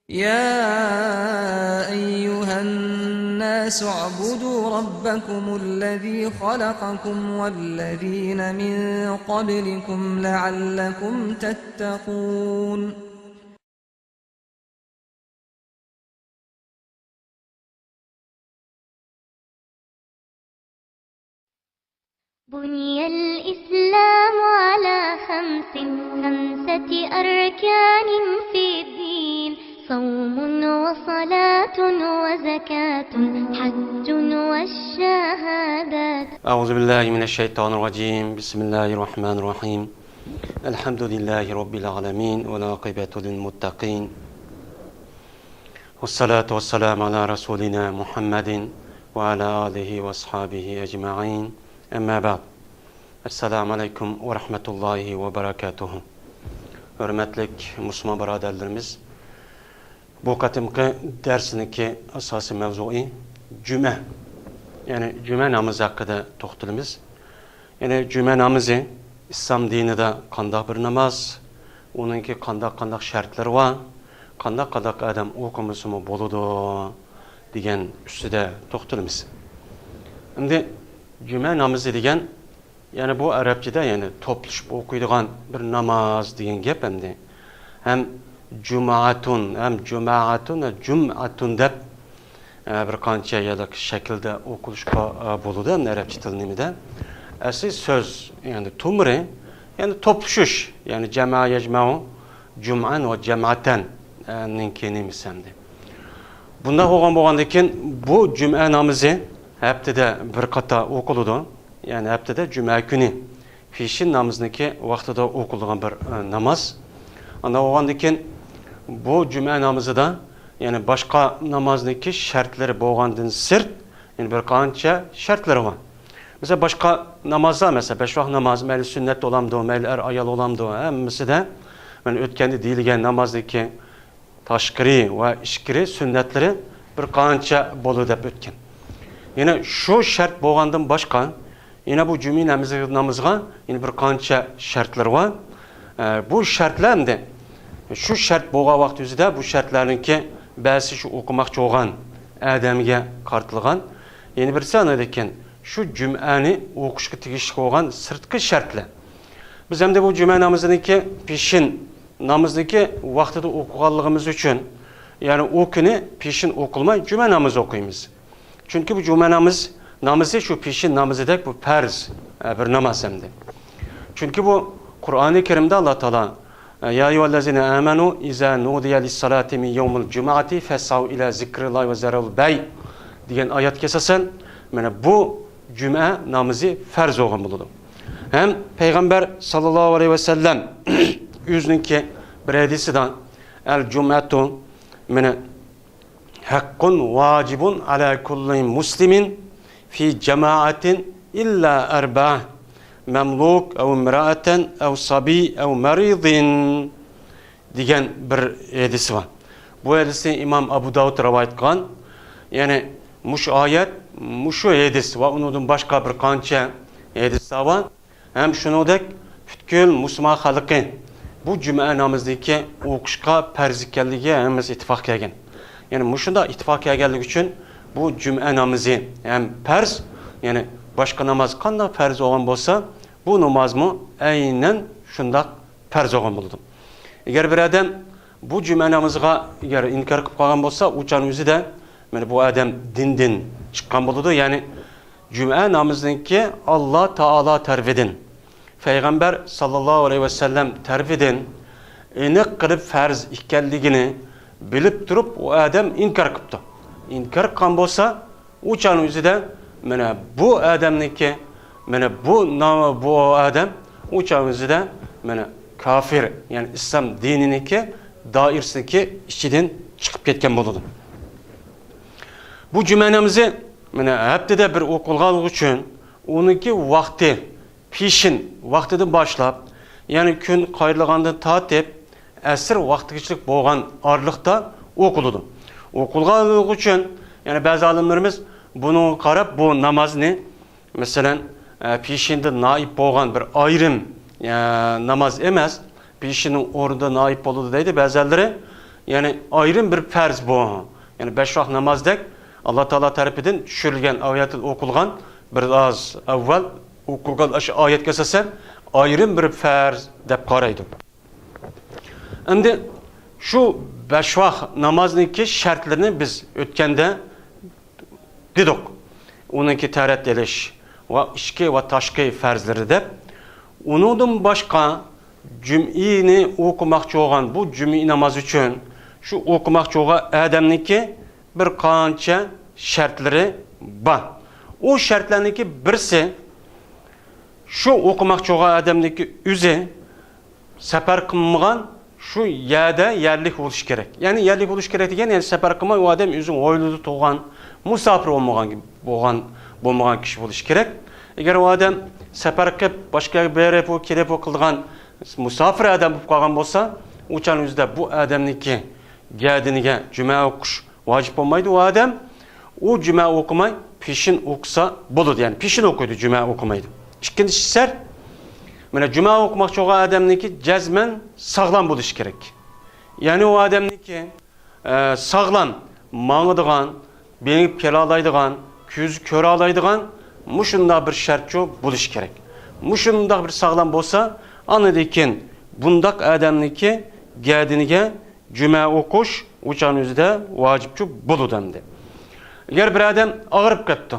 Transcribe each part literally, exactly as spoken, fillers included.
يا أيها الناس اعبدوا ربكم الذي خلقكم والذين من قبلكم لعلكم تتقون. بني الإسلام على خمس، خمسة أركان في الدين، صوم وصلاة وزكاة حج والشهادات. أعوذ بالله من الشيطان الرجيم. بسم الله الرحمن الرحيم. الحمد لله رب العالمين، والعاقبة للمتقين، والصلاة والسلام على رسولنا محمد وعلى آله وأصحابه أجمعين. أما بعد. السلام عليكم ورحمة الله وبركاته. ھۆرمەتلىك مۇسۇلمان بۇرادەرلىرىمىز، بۇ قېتىمقى دەرسنىڭكى ئاساسىي مەۋزۇيى جۈمە، يەنى جۈمە نامىزى ھەققىدە توختىلىمىز. يەنى جۈمە نامىزى ئىسلام دىنىدا قانداق بىر ناماز، ئۇنىڭكى قانداق-قانداق شەرتلىرى بار، قانداق-قانداق ئادەم ئوقۇمىسىمۇ بولىدۇ دېگەن ئۈستىدە توختىلىمىز. ئەمدى جۈمە نامىزى دېگەن، يەنى بۇ ئەرەبچىدە، يەنى توپلىشىپ ئوقۇيدىغان بىر ناماز دېگەن گەپ ئەمدى. ھەم جۇمئەتۇن، ھەم جۇمەئەتۇن، جۇمئەتۇن دەپ، ئە، بىر قانچە يەرلىك شەكىلدە ئوقۇلۇشقا، ئە، بولىدۇ ئەمدى ئەرەبچە تىل نېمىدە. ئەسلى سۆز، يەنى تومۇرى، يەنى توپلىشىش، يەنى جەمە يەجمەئۇ، جۇمئەن ۋە جەمئەتەن، ئە، نىڭكى نېمىسى ئەمدى. بۇنداق بولغان بولغاندىكىن بۇ جۈمئە نامىزى ھەپتىدە بىر قاتا ئوقۇلىدۇ. يەنى ھەپتىدە جۈمە كۈنى پېشىن نامىزىنىڭكى ۋاقتىدا ئوقۇلىدىغان بىر، ئە، ناماز. ئانداق بولغاندىكىن بۇ جۈمە نامىزىدا، يەنى باشقا نامازنىڭكى شەرتلىرى بولغاندىن سىرت، يەنى بىر قانچە شەرتلىرى بار. مەسىلەن، باشقا نامازلار، مەسىلەن، بەش ۋاق ناماز، مەيلى سۈننەت بولامدۇ، مەيلى ئەر ئايال بولامدۇ، ھەممىسىدە مەن ئۆتكەندە دېيىلگەن نامازنىڭكى تاشقىرى ۋە ئىچكىرى سۈننەتلىرى بىر قانچە بولىدۇ دەپ ئۆتكەن. يەنە شۇ شەرت بولغاندىن باشقا، يەنە بۇ جۈمە نامىزى، نامىزىغا يەنە بىر قانچە شەرتلەر بار. ئە، بۇ شەرتلەر ئەمدى شۇ شەرت بولغان ۋاقىت يۈزىدە بۇ شەرتلەرنىڭكى بەزىسى شۇ ئوقۇماقچى بولغان ئادەمگە قارىتىلغان. يەنە بىرسى ئاندىن كېيىن شۇ جۈمئەنى ئوقۇشقا تېگىشلىك بولغان سىرتقى شەرتلەر. بىز ئەمدى بۇ جۈمە نامىزىنىڭكى پېشىن نامىزىنىڭكى ۋاقتىدا ئوقۇغانلىقىمىز ئۈچۈن، يەنى ئۇ كۈنى پېشىن ئوقۇلماي جۈمە نامىزى ئوقۇيمىز. چۈنكى بۇ جۈمە نامىز، نامىزى شۇ پېشىن نامىزىدەك بۇ پەرز، ئە، بىر ناماز ئەمدى. چۈنكى بۇ قۇرئانى كەرىمدە ئاللا تائالا، ئە، يا ئەييۇھەللەزىنە ئامەنۇ ئىزا نۇدىيە لىسسالاتى مىن يەۋمىل جۇمۇئەتى فەسئەۋ ئىلە زىكرىللاھى ۋە زەرۇل بەي دېگەن ئايەتكە ئاساسەن، مانا بۇ جۈمە نامىزى پەرز بولغان بولىدۇ. ھەم پەيغەمبەر ساللاللاھۇ ئەلەيھى ۋەسەللەم ئۆزىنىڭكى بىر ھەدىسىدە، ئەل جۇمئەتۇ مانا ھەققۇن ۋاجىبۇن ئەلا كۇللى مۇسلىمىن فى جامائة إلا أربعة، مملوك أو امرأة أو صبي أو مريض دېگەن بىر ھەدىسى بار. بۇ ھەدىسنى ئىمام ئەبۇ داۋۇد رىۋايەت قىلغان. يەنى مۇشۇ ئايەت، مۇشۇ ھەدىس ۋە ئۇنىڭدىن باشقا بىر قانچە ھەدىسلەر بار. ھەم شۇنىڭدەك پۈتكۈل مۇسۇلمان خەلقى بۇ جۈمە نامىزىنىڭكى ئوقۇشقا پەرز ئىكەنلىكىگە ھەممىسى ئىتتىپاق كەلگەن. يەنى مۇشۇنداق ئىتتىپاق كەلگەنلىكى ئۈچۈن بۇ جۈمە نامىزى ھەم پەرز، يەنى باشقا ناماز قانداق پەرز بولغان بولسا، بۇ نامازمۇ ئەينەن شۇنداق پەرز بولغان بولىدۇ. ئەگەر بىر ئادەم بۇ جۈمە نامىزىغا ئەگەر ئىنكار قىلىپ قالغان بولسا، ئۇ چاغنىڭ ئۆزىدە مانا بۇ ئادەم دىندىن چىققان بولىدۇ. يەنى جۈمە نامىزىنىڭكى ئاللا تائالا تەرىپىدىن، پەيغەمبەر ساللاللاھۇ ئەلەيھى ۋەسەللەم تەرىپىدىن ئېنىق قىلىپ پەرز ئىكەنلىكىنى بىلىپ تۇرۇپ، ئۇ ئادەم ئىنكار قىپتۇ. ئىنكار قىلغان بولسا، ئۇ چاغنىڭ ئۆزىدە مانا بۇ ئادەمنىڭكى، مانا بۇ نام-، بۇ ئادەم ئۇ چاغنىڭ ئۆزىدە مانا كافىر، يەنى ئىسلام دىنىنىڭكى دائىرىسىنىڭكى ئىچىدىن چىقىپ كەتكەن بولىدۇ. بۇ جۈمە نامىزى مانا ھەپتىدە بىر ئوقۇلغانلىقى ئۈچۈن ئۇنىڭكى ۋاقتى پېشىن ۋاقتىدىن باشلاپ، يەنى كۈن قايرىلغاندىن تارتىپ ئەسىر ۋاقتىغىچىلىك بولغان ئارىلىقتا ئوقۇلىدۇ. ئوقۇلغانلىقى ئۈچۈن، يەنى بەزى ئالىملىرىمىز بۇنىڭغا قاراپ بۇ نامازنى، مەسىلەن، ئە، پېشىندىن نائىب بولغان بىر ئايرىم، ئە، ناماز ئەمەس، پېشىننىڭ ئورنىدا نائىب بولىدۇ دەيدۇ بەزىلىرى. يەنى ئايرىم بىر پەرز بۇ. يەنى بەش ۋاق نامازدەك ئاللا تائالا تەرىپىدىن چۈشۈرۈلگەن، ئايەتتىن ئوقۇلغان، بىر ئاز ئەۋۋەل ئوقۇلغان ئاشۇ ئايەتكە ئاساسەن ئايرىم بىر پەرز دەپ قارايدۇ. ئەمدى شۇ بەش ۋاق نامازنىڭكى شەرتلىرىنى بىز ئۆتكەندە دېدۇق. ئۇنىڭكى تەرەت ئېلىش ۋە ئىچكى ۋە تاشقى پەرزلىرى دەپ. ئۇنىڭدىن باشقا جۈمئىنى ئوقۇماقچى بولغان، بۇ جۈمئە نامازى ئۈچۈن شۇ ئوقۇماقچى بولغان ئادەمنىڭكى بىر قانچە شەرتلىرى بار. ئۇ شەرتلەرنىڭكى بىرسى، شۇ ئوقۇماقچى بولغان ئادەمنىڭكى ئۆزى سەپەر قىلمىغان، شۇ يەردە يەرلىك بولۇشى كېرەك. يەنى يەرلىك بولۇشى كېرەك دېگەن، يەنى سەپەر قىلماي، ئۇ ئادەم ئۆزىنىڭ ھويلىدا تۇرغان، مۇساپىر بولمىغان، بولغان، بولمىغان كىشى بولۇشى كېرەك. ئەگەر ئۇ ئادەم سەپەر قىلىپ، باشقا يەرگە بېرىپ، ئۇ كېلىپ، ئۇ قىلىدىغان مۇساپىر ئادەم بولۇپ قالغان بولسا، ئۇ چاغنىڭ ئۆزىدە بۇ ئادەمنىڭكى گەدىنىگە جۈمە ئوقۇش ۋاجىپ بولمايدۇ. ئۇ ئادەم ئۇ جۈمە ئوقۇماي، پېشىن ئوقۇسا بولىدۇ. يەنى پېشىن ئوقۇيدۇ، جۈمە ئوقۇمايدۇ. ئىككىنچى شەرت، مانا جۈمە ئوقۇماقچى بولغان ئادەمنىڭكى جەزمەن ساغلام بولۇشى كېرەك. يەنى ئۇ ئادەمنىڭكى، ئە، ساغلام ماڭىدىغان، مېڭىپ كېلەلايدىغان، كۆزى كۆرەلايدىغان مۇشۇنداق بىر شەرتچۇ بولۇشى كېرەك. مۇشۇنداق بىر ساغلام بولسا، ئاندىن كېيىن بۇنداق ئادەمنىڭكى گەدىنىگە جۈمە ئوقۇش ئۇ چاغنىڭ ئۆزىدە ۋاجىپچۇ بولىدۇ ئەمدى. ئەگەر بىر ئادەم ئاغرىپ كەپتۇ،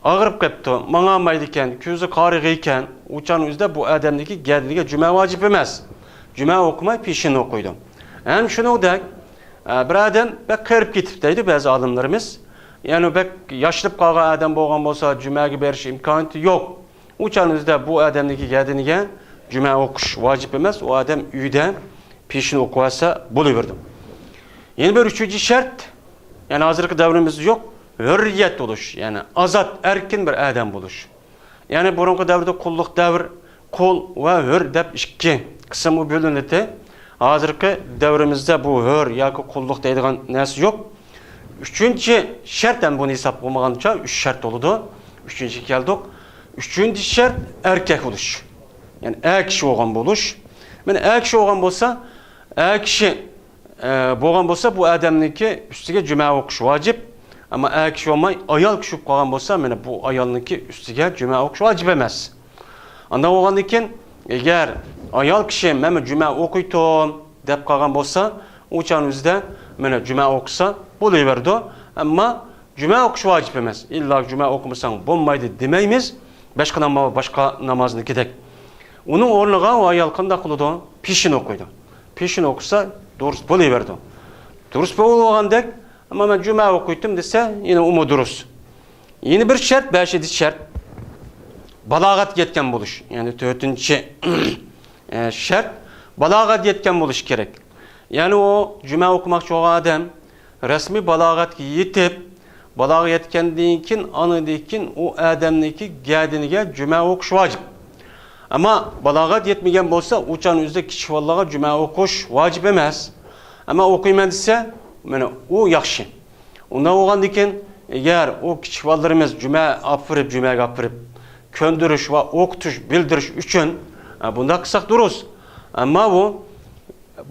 ئاغرىپ كەپتۇ، ماڭالمايدىكەن، كۆزى قارىغىكەن، ئۇ چاغنىڭ ئۆزىدە بۇ ئادەمنىڭكى گەدىنىگە جۈمە ۋاجىپ ئەمەس. جۈمە ئوقۇماي، پېشىن ئوقۇيدۇ. ھەم شۇنىڭدەك، ئە، بىر ئادەم بەك قېرىپ كېتىپ دەيدۇ بەزى ئالىملىرىمىز. يەنى بەك ياشىنىپ قالغان ئادەم بولغان بولسا، جۈمەگە بېرىش ئىمكانىيىتى يوق. ئۇ چاغنىڭ ئۆزىدە بۇ ئادەمنىڭكى گەدىنىگە جۈمە ئوقۇش ۋاجىپ ئەمەس، ئۇ ئادەم ئۆيدە پېشىن ئوقۇۋالسا بولۇۋېرىدۇ. يەنە بىر ئۈچىنچى شەرت، يەنى ھازىرقى دەۋرىمىزدە يوق، ھۆرىيەت بولۇش، يەنى ئازاد، ئەركىن بىر ئادەم بولۇش. يەنى بۇرۇنقى دەۋردە قۇللۇق دەۋر، قۇل ۋە ھۆر دەپ ئىككى قىسىمغا بۆلۈنىدۇ. ھازىرقى دەۋرىمىزدە بۇ ھۆر ياكى قۇللۇق دەيدىغان نەرسە يوق. ئۈچىنچى شەرت ھەم بۇنى ھېسابقا ئالمىغانچە ئۈچ شەرت بولىدۇ. ئۈچىنچىگە كەلدۇق. ئۈچىنچى شەرت ئەركەك بولۇش. يەنى ئەر كىشى بولغان بولۇش. مانا ئەر كىشى بولغان بولسا، ئەر كىشى، ئە، بولغان بولسا، بۇ ئادەمنىڭكى ئۈستىگە جۈمە ئوقۇش ۋاجىپ. ئەمما ئەر كىشى بولماي، ئايال كىشى بولۇپ قالغان بولسا، مانا بۇ ئايالنىڭكى ئۈستىگە جۈمە ئوقۇش ۋاجىپ ئەمەس. ئانداق بولغاندىن كېيىن، ئەگەر ئايال كىشى، مەنمۇ جۈمە ئوقۇيتتۇم دەپ قالغان بولسا، ئۇ چاغنىڭ ئۆزىدە مانا جۈمە ئوقۇسا بولۇۋېرىدۇ. ئەمما جۈمە ئوقۇش ۋاجىپ ئەمەس. ئىللا جۈمە ئوقۇمىساڭ بولمايدۇ دېمەيمىز. باشقا ناما-، باشقا نامازنىڭكىدەك. ئۇنىڭ ئورنىغا ئۇ ئايال قانداق قىلىدۇ؟ پېشىن ئوقۇيدۇ. پېشىن ئوقۇسا دۇرۇس بولۇۋېرىدۇ. دۇرۇس بولۇۋالغاندەك، ئەمما مەن جۈمە ئوقۇيتتۇم دېسە، يەنە ئۇمۇ دۇرۇس. يەنە بىر شەرت، بەشىنچى شەرت، بالاغەتكە يەتكەن بولۇش. يەنى تۆتىنچى، ئە، شەرت، بالاغەتكە يەتكەن بولۇش كېرەك. يەنى ئۇ جۈمە ئوقۇماقچى بولغان ئادەم رەسمىي بالاغەتكە يېتىپ، بالاغەتكە يەتكەندىن كېيىن، ئاندىن كېيىن ئۇ ئادەمنىڭكى گەدىنىگە جۈمە ئوقۇش ۋاجىپ. ئەمما بالاغەت يەتمىگەن بولسا، ئۇ چاغنىڭ ئۆزىدە كىچىك بالىلارغا جۈمە ئوقۇش ۋاجىپ ئەمەس. ئەمما ئوقۇيمەن دېسە، مانا ئۇ ياخشى. ئۇنداق بولغاندىن كېيىن، ئەگەر ئۇ كىچىك بالىلىرىمىز جۈمە ئاپىرىپ، جۈمەگە ئاپىرىپ، كۆندۈرۈش ۋە ئوقۇتۇش، بىلدۈرۈش ئۈچۈن، ئە، بۇنداق قىلساق دۇرۇس. ئەمما بۇ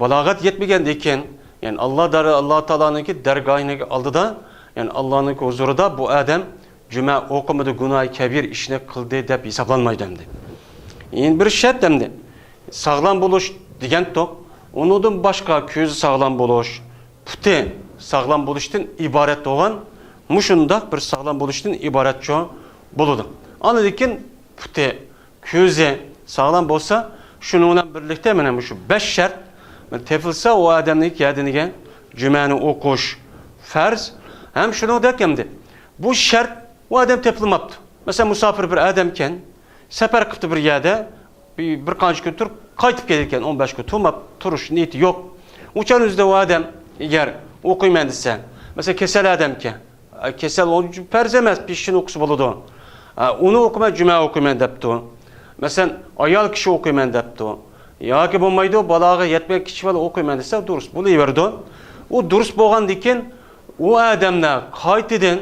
بالاغەت يەتمىگەندىن كېيىن، يەنى ئاللا دەر-، ئاللا تائالانىڭكى دەرگاھىنىڭ ئالدىدا، يەنى ئاللانىڭكى ھۇزۇرىدا بۇ ئادەم جۈمە ئوقۇمىدى، گۇناھى كەبىر ئىشنى قىلدى دەپ ھېسابلانمايدۇ ئەمدى. يەنە بىر شەرت ئەمدى. ساغلام بولۇش دېگەنتۇق. ئۇنىڭدىن باشقا كۆزى ساغلام بولۇش، پۇتى ساغلام بولۇشتىن ئىبارەت بولغان، مۇشۇنداق بىر ساغلام بولۇشتىن ئىبارەتچۇ بولىدۇ. ئاندىن كېيىن پۇتى، كۆزى ساغلام بولسا، شۇنىڭ بىلەن بىرلىكتە مانا مۇشۇ بەش شەرت تېپىلسا، ئۇ ئادەمنىڭ گەدىنىگە جۈمەنى ئوقۇش پەرز. ھەم شۇنىڭدەك ئەمدى بۇ شەرت ئۇ ئادەم تېپىلماپتۇ. مەسىلەن، مۇساپىر بىر ئادەمكەن، سەپەر قىپتۇ بىر يەردە، بىر، بىر قانچە كۈن تۇرۇپ، قايتىپ كېلىدىكەن، ئون بەش كۈن تۇرماپ، تۇرۇش نىيىتى يوق. ئۇ چاغنىڭ ئۆزىدە ئۇ ئادەم ئەگەر ئوقۇيمەن دېسە، مەسىلەن، كېسەل ئادەمكەن، ئە، كېسەل ئۇ پەرز ئەمەس، پېشىن ئوقۇسا بولىدۇ. ئە، ئۇنى ئوقۇماي، جۈمە ئوقۇيمەن دەپتۇ. مەسىلەن، ئايال كىشى ئوقۇيمەن دەپتۇ. ياكى بولمايدۇ، بالاغا يەتمىگەن كىچىك بالا ئوقۇيمەن دېسە، دۇرۇس بولۇۋېرىدۇ. ئۇ دۇرۇس بولغاندىن كېيىن، ئۇ ئادەملەر قايتىدىن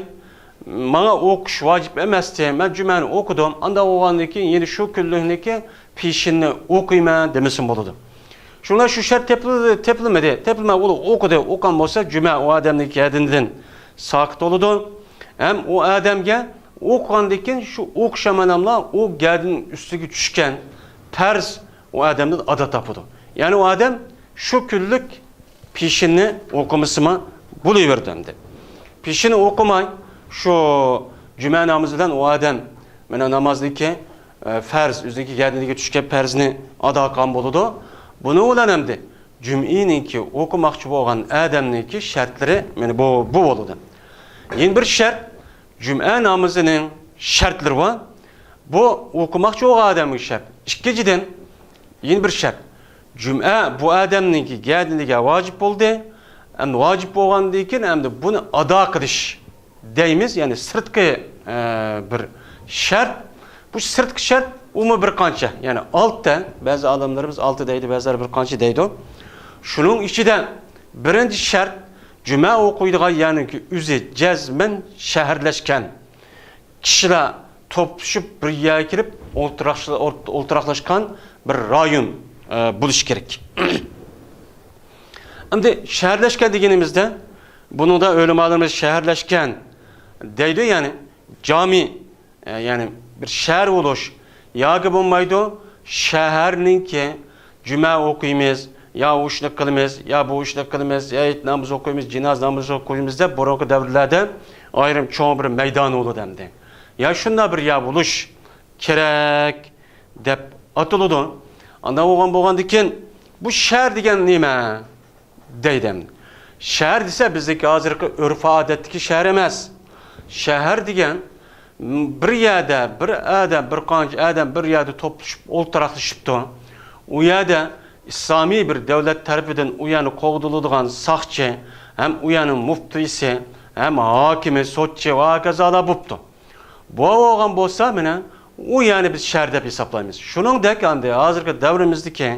ماڭا ئوقۇش ۋاجىپ ئەمەستى، مەن جۈمەنى ئوقۇدۇم، ئانداق بولغاندىن كېيىن يەنە شۇ كۈنلۈكنىكى پېشىننى ئوقۇيمەن دېمىسىمۇ بولىدۇ. شۇڭلار شۇ شەرت تېپىلدى، تېپىلمىدى. تېپىلماي ئۇ ئوقۇدى. ئوقۇغان بولسا، جۈمە ئۇ ئادەمنىڭ گەدىنىدىن ساقىت بولىدۇ. ھەم ئۇ ئادەمگە ئوقۇغاندىن كېيىن شۇ ئوقۇش ئامالىنىڭ ئۇ گەدىنىڭ ئۈستىگە چۈشكەن پەرز ئۇ ئادەمدىن ئادا تاپىدۇ. يەنى ئۇ ئادەم شۇ كۈنلۈك پېشىننى ئوقۇمىسىمۇ بولۇۋېرىدۇ ئەمدى. پېشىننى ئوقۇماي، شۇ جۈمە نامىزى بىلەن ئۇ ئادەم مانا نامازنىڭكى، ئە، پەرز، ئۆزىنىڭكى گەدىنىگە چۈشكەن پەرزنى ئادا قىلغان بولىدۇ. بۇنىڭ بىلەن ئەمدى جۈمئىنىڭكى ئوقۇماقچى بولغان ئادەمنىڭكى شەرتلىرى مانا بۇ، بۇ بولىدۇ. يەنە بىر شەرت، جۈمئە نامىزىنىڭ شەرتلىرى بار. بۇ ئوقۇماقچى بولغان ئادەمگە شەرت. ئىككىنچىدىن، يەنە بىر شەرت. جۈمئە بۇ ئادەمنىڭكى گەدىنىگە ۋاجىپ بولدى. ئەمدى ۋاجىپ بولغاندىن كېيىن ئەمدى بۇنى ئادا قىلىش دەيمىز، يەنى سىرتقى، ئە، بىر شەرت. بۇ سىرتقى شەرت ئۇمۇ بىر قانچە، يەنى ئالتە، بەزى ئالىملىرىمىز ئالتە دەيدۇ، بەزىلەر بىر قانچە دەيدۇ. شۇنىڭ ئىچىدە بىرىنچى شەرت، جۈمە ئوقۇيدىغان يەرنىڭكى ئۆزى جەزمەن شەھەرلەشكەن، كىشىلەر توپلىشىپ بىر يەرگە كېلىپ ئولتۇراقشى-، ئولت-، ئولتۇراقلاشقان بىر رايون، ئە، بولۇشى كېرەك. ئەمدى شەھەرلەشكەن دېگىنىمىزدە، بۇنىڭدا ئۆلىمالىرىمىز شەھەرلەشكەن دەيدۇ، يەنى جامى، ئە، يەنى بىر شەھەر بولۇش ياكى بولمايدۇ، شەھەرنىڭكى جۈمە ئوقۇيمىز، يا ئۇ ئىشنى قىلىمىز، يا بۇ ئىشنى قىلىمىز، يا ھېيت نامىزى ئوقۇيمىز، جىنازا نامىزى ئوقۇيمىز دەپ بۇرۇنقى دەۋرلەردە ئايرىم چوڭ بىر مەيدان بولىدۇ ئەمدى. يا شۇنداق بىر يەر بولۇش كېرەك دەپ ئاتىلىدۇ. ئانداق بولغان، بولغاندىكىن بۇ شەھەر دېگەن نېمە؟ دەيدۇ. شەھەر دېسە، بىزنىڭكى ھازىرقى ئۆرپ-ئادەتتىكى شەھەر ئەمەس. شەھەر دېگەن، م، بىر يەردە بىر ئادەم، بىر قانچە ئادەم بىر يەردە توپلىشىپ، ئولتۇراقلىشىپتۇ. ئۇ يەردە ئىسلامىي بىر دۆلەت تەرىپىدىن ئۇ يەرنى قوغدىلىدىغان ساقچى، ھەم ئۇ يەرنىڭ مۇفتىسى، ھەم ھاكىمى، سوتچى ۋە ھاكازالار بوپتۇ. بۇ بولغان بولسا، مانا، ئۇ يەرنى بىز شەھەر دەپ ھېسابلايمىز. شۇنىڭدەك ئەمدى ھازىرقى دەۋرىمىزدىكى،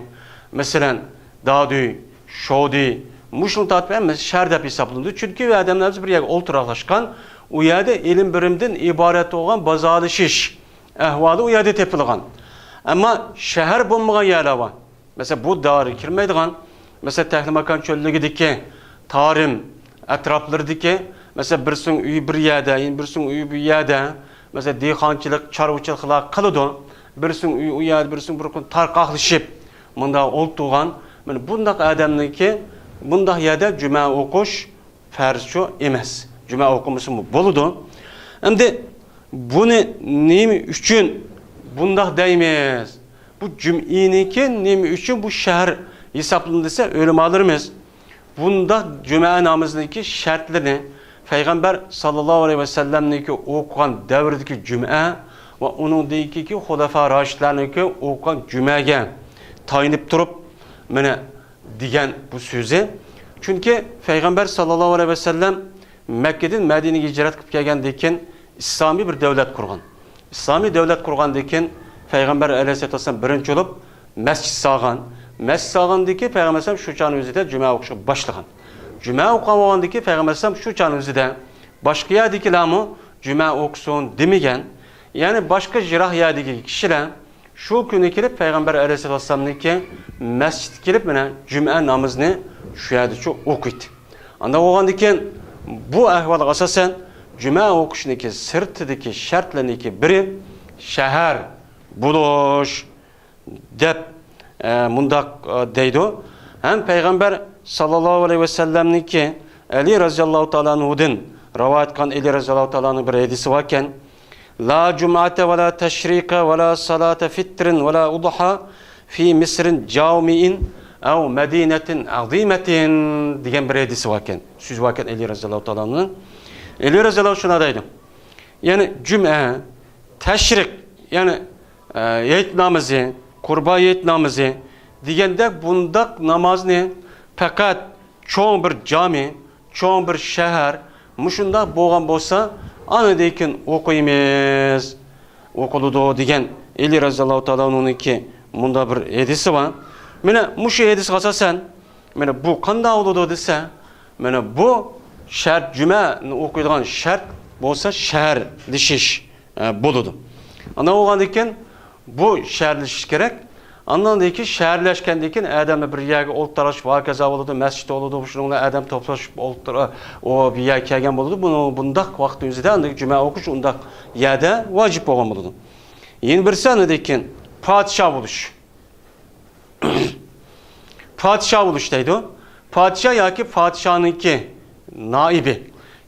مەسىلەن، دادۈي، شودى، مۇشۇنى تارتىپ ھەممىسى شەھەر دەپ ھېسابلىنىدۇ. چۈنكى ئۇ ئادەملەر بىر يەرگە ئولتۇراقلاشقان، ئۇ يەردە ئېلىم بېرىمدىن ئىبارەت بولغان بازارلىشىش ئەھۋالى ئۇ يەردە تېپىلغان. ئەمما شەھەر بولمىغان يەرلەر بار. مەسىلەن، بۇ دائىرىگە كىرمەيدىغان، مەسىلەن، تەكلىماكان چۆللۈكىدىكى تارىم ئەتراپلىرىدىكى، مەسىلەن، بىرسىنىڭ ئۆيى بىر يەردە، يەنە بىرسىنىڭ ئۆيى بۇ يەردە، مەسىلەن، دېھقانچىلىق، چارۋىچىلىقلار قىلىدۇ. بىرسىنىڭ ئۆيى ئۇ يەردە، بىرسىنىڭ بىر كۈن تارقاقلىشىپ، مۇنداق ئولتۇرغان. مانا بۇنداق ئادەمنىڭكى، بۇنداق يەردە جۈمە ئوقۇش پەرزچۇ ئەمەس. جۈمە ئوقۇمىسىمۇ بولىدۇ. ئەمدى بۇنى نېمە ئۈچۈن بۇنداق دەيمىز؟ بۇ جۈمئىنىڭكى نېمە ئۈچۈن بۇ شەھەر ھېسابلىنىدۇ دېسە، ئۆلىمالىرىمىز بۇنداق جۈمە نامىزىنىڭكى شەرتلىرىنى پەيغەمبەر ساللاللاھۇ ئەلەيھى ۋەسەللەمنىڭكى ئوقۇغان دەۋرىدىكى جۈمئە ۋە ئۇنىڭدىن كېيىنكى خۇلەفا راشىدلارنىڭكى ئوقۇغان جۈمەگە تايىنىپ تۇرۇپ، مانا، دېگەن بۇ سۆزى. چۈنكى پەيغەمبەر ساللاللاھۇ ئەلەيھى ۋەسەللەم مەككىدىن مەدىنىگە ھىجرەت قىلىپ كەلگەندىن كېيىن ئىسلامىي بىر دۆلەت قۇرغان. ئىسلامىي دۆلەت قۇرغاندىن كېيىن پەيغەمبەر ئەلەيھىسسالاتۇ ۋەسسالام بىرىنچى بولۇپ مەسچىت سالغان. مەسچىت سالغاندىن كېيىن پەيغەمبەر ئەلەيھىسسالام شۇ چاغنىڭ ئۆزىدە جۈمە ئوقۇشقا باشلىغان. جۈمە ئوقۇغان بولغاندىن كېيىن پەيغەمبەر ئەلەيھىسسالام شۇ چاغنىڭ ئۆزىدە باشقا يەردىكىلەرمۇ جۈمە ئوقۇسۇن دېمىگەن. يەنى باشقا يىراق يەردىكى كىشىلەر شۇ كۈنى كېلىپ پەيغەمبەر ئەلەيھىسسالاتۇ ۋەسسالامنىڭكى مەسچىتكە كېلىپ، مانا، جۈمئە نامىزىنى شۇ يەردىچۇ ئوقۇيتتى. ئانداق بولغاندىكىن بۇ ئەھۋالغا ئاساسەن جۈمە ئوقۇشنىڭكى سىرتىدىكى شەرتلەرنىڭكى بىرى شەھەر بولۇش دەپ، ئە، مۇنداق، ئە، دەيدۇ. ھەم پەيغەمبەر ساللاللاھۇ ئەلەيھى ۋەسەللەمنىڭكى ئەلى رەزىياللاھۇ تائالا ئەنھۇدىن رىۋايەت قىلغان ئەلى رەزىياللاھۇ تائالا ئەنھۇ بىر ھەدىسى باركەن، لا جمعة ولا تشريق ولا صلاة فطر ولا أضحى في مصر جامع أو مدينة عظيمة دېگەن بىر ھەدىسى باركەن. سۆزى باركەن ئەلى رەزىياللاھۇ تائالا ئەنھۇنىڭ. ئەلى رەزىياللاھۇ شۇنداق دەيدۇ. يەنى جۈمئە، تەشرىق، يەنى، ئە، ھېيت نامىزى، قۇربان ھېيت نامىزى دېگەندەك بۇنداق نامازنى پەقەت چوڭ بىر جامى، چوڭ بىر شەھەر مۇشۇنداق بولغان بولسا، ئاندىن كېيىن ئوقۇيمىز، ئوقۇلىدۇ دېگەن ئەلى رەزىياللاھۇ تائالا ئەنھۇنىڭكى مۇنداق بىر ھەدىسى بار. مانا مۇشۇ ھەدىسكە ئاساسەن، مانا بۇ قانداق بولىدۇ دېسە، مانا بۇ شەرت جۈمەنى ئوقۇيدىغان شەرت بولسا شەھەرلىشىش، ئە، بولىدۇ. ئانداق بولغاندىن كېيىن بۇ شەھەرلىشىش كېرەك. ئاندىن كېيىن شەھەرلەشكەندىن كېيىن ئادەملەر بىر يەرگە ئولتۇرۇش ۋە ھاكازا بولىدۇ، مەسچىت بولىدۇ، شۇنىڭ بىلەن ئادەم توپلىشىپ ئولتۇر-، ئۇ بىر يەرگە كەلگەن بولىدۇ. بۇنىڭ، بۇنداق ۋاقىتنىڭ ئۆزىدە ئاندىن جۈمە ئوقۇش ئۇنداق يەردە ۋاجىپ بولغان بولىدۇ. يەنە بىرسى ئاندىن كېيىن پادىشاھ بولۇش. پادىشاھ بولۇش دەيدۇ. پادىشاھ ياكى پادىشاھنىڭكى نائىبى.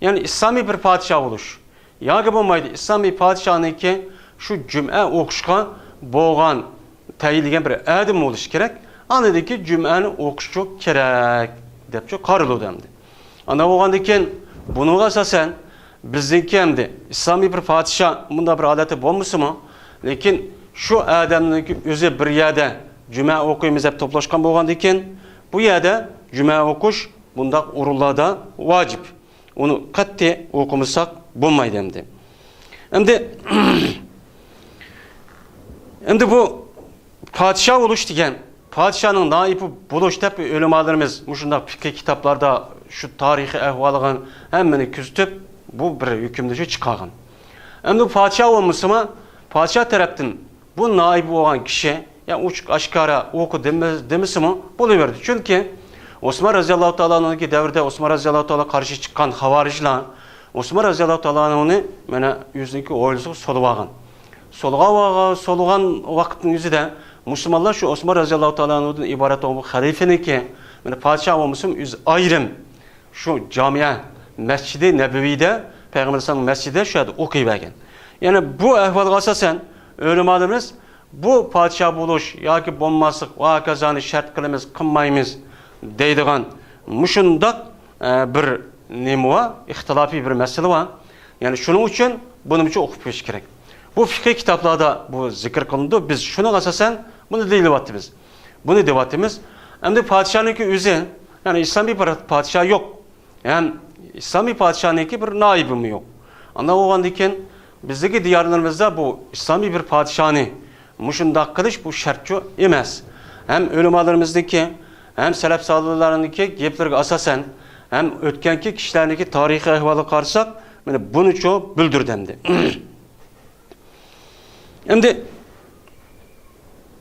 يەنى ئىسلامىي بىر پادىشاھ بولۇش. ياكى بولمايدۇ، ئىسلامىي پادىشاھنىڭكى شۇ جۈمئە ئوقۇشقا بولغان تەيىنلىگەن بىر ئادەم بولۇشى كېرەك. ئاندىن كېيىن جۈمئەنى ئوقۇشچۇ كېرەك دەپچۇ قارىلىدۇ ئەمدى. ئانداق بولغاندىن كېيىن بۇنىڭغا ئاساسەن بىزنىڭكى ئەمدى ئىسلامىي بىر پادىشاھ مۇنداق بىر ھالەتتە بولمىسىمۇ، لېكىن شۇ ئادەمنىڭكى ئۆزى بىر يەردە جۈمە ئوقۇيمىز دەپ توپلاشقان بولغاندىن كېيىن، بۇ يەردە جۈمە ئوقۇش بۇنداق ئورۇنلاردا ۋاجىپ. ئۇنى قەتئىي ئوقۇمىساق بولمايدۇ ئەمدى. ئەمدى، ئەمدى بۇ پادىشاھ بولۇش دېگەن، پادىشاھنىڭ نائىبى بولۇش دەپ ئۆلىمالىرىمىز مۇشۇنداق پىقھىي كىتابلاردا شۇ تارىخىي ئەھۋالىغا ھەممىنى كۆزىتىپ، بۇ بىر ھۆكۈمنى شۇ چىقارغان. ئەمدى پادىشاھ بولمىسىمۇ، پادىشاھ تەرەپتىن بۇ نائىب بولغان كىشى، يا ئوچۇق ئاشكارا ئوقۇ دېمە-، دېمىسىمۇ بولۇۋېرىدۇ. چۈنكى ئوسمان رەزىياللاھۇ تائالا ئەنھۇنىڭكى دەۋرىدە ئوسمان رەزىياللاھۇ تائالا قارشى چىققان خاۋارىجلار ئوسمان رەزىياللاھۇ تائالا ئەنھۇنى مانا ئۆزىنىڭكى ھويلىسىغا سولىۋالغان. سولىغان، سولىغان ۋاقىتنىڭ ئۆزىدە مۇسۇلمانلار شۇ ئوسمان رەزىياللاھۇ تائالا ئەنھۇدىن ئىبارەت بولغان خەلىپىنىڭكى، مانا پادىشاھ بولمىسىمۇ ئۆزى ئايرىم شۇ جامىئە مەسچىدى نەبىۋىدە، پەيغەمبەر ئەلەيھىسسالام مەسچىدىدە شۇ يەردە ئوقۇيۋەرگەن. يەنى بۇ ئەھۋالغا ئاساسەن ئۆلىمالىرىمىز بۇ پادىشاھ بولۇش ياكى بولماسلىق ۋە ھاكازانى شەرت قىلىمىز، قىلمايمىز دەيدىغان مۇشۇنداق، ئە، بىر نېمە بار، ئىختىلاپىي بىر مەسىلە بار. يەنى شۇنىڭ ئۈچۈن بۇنىمۇچە ئوقۇپ بېرىش كېرەك. بۇ فىقھىي كىتابلاردا بۇ زىكىر قىلىنىدۇ. بىز شۇنىڭغا ئاساسەن بۇنى دېيىلىۋاتىمىز. بۇنى دەۋاتىمىز. ئەمدى پادىشاھنىڭكى ئۆزى، يەنى ئىسلامىي بىر پادىشاھ يوق. ھەم ئىسلامىي پادىشاھنىڭكى بىر نائىبىمۇ يوق. ئانداق بولغاندىن كېيىن بىزدىكى دىيارلىرىمىزدا بۇ ئىسلامىي بىر پادىشاھنى مۇشۇنداق قىلىش بۇ شەرتچۇ ئەمەس. ھەم ئۆلىمالىرىمىزنىڭكى، ھەم سەلەف سالىھلارنىڭكى گەپلىرىگە ئاساسەن، ھەم ئۆتكەنكى كىشىلەرنىڭكى تارىخىي ئەھۋالىغا قارىساق، مانا بۇنىچۇ بىلدۈردى ئەمدى. ئەمدى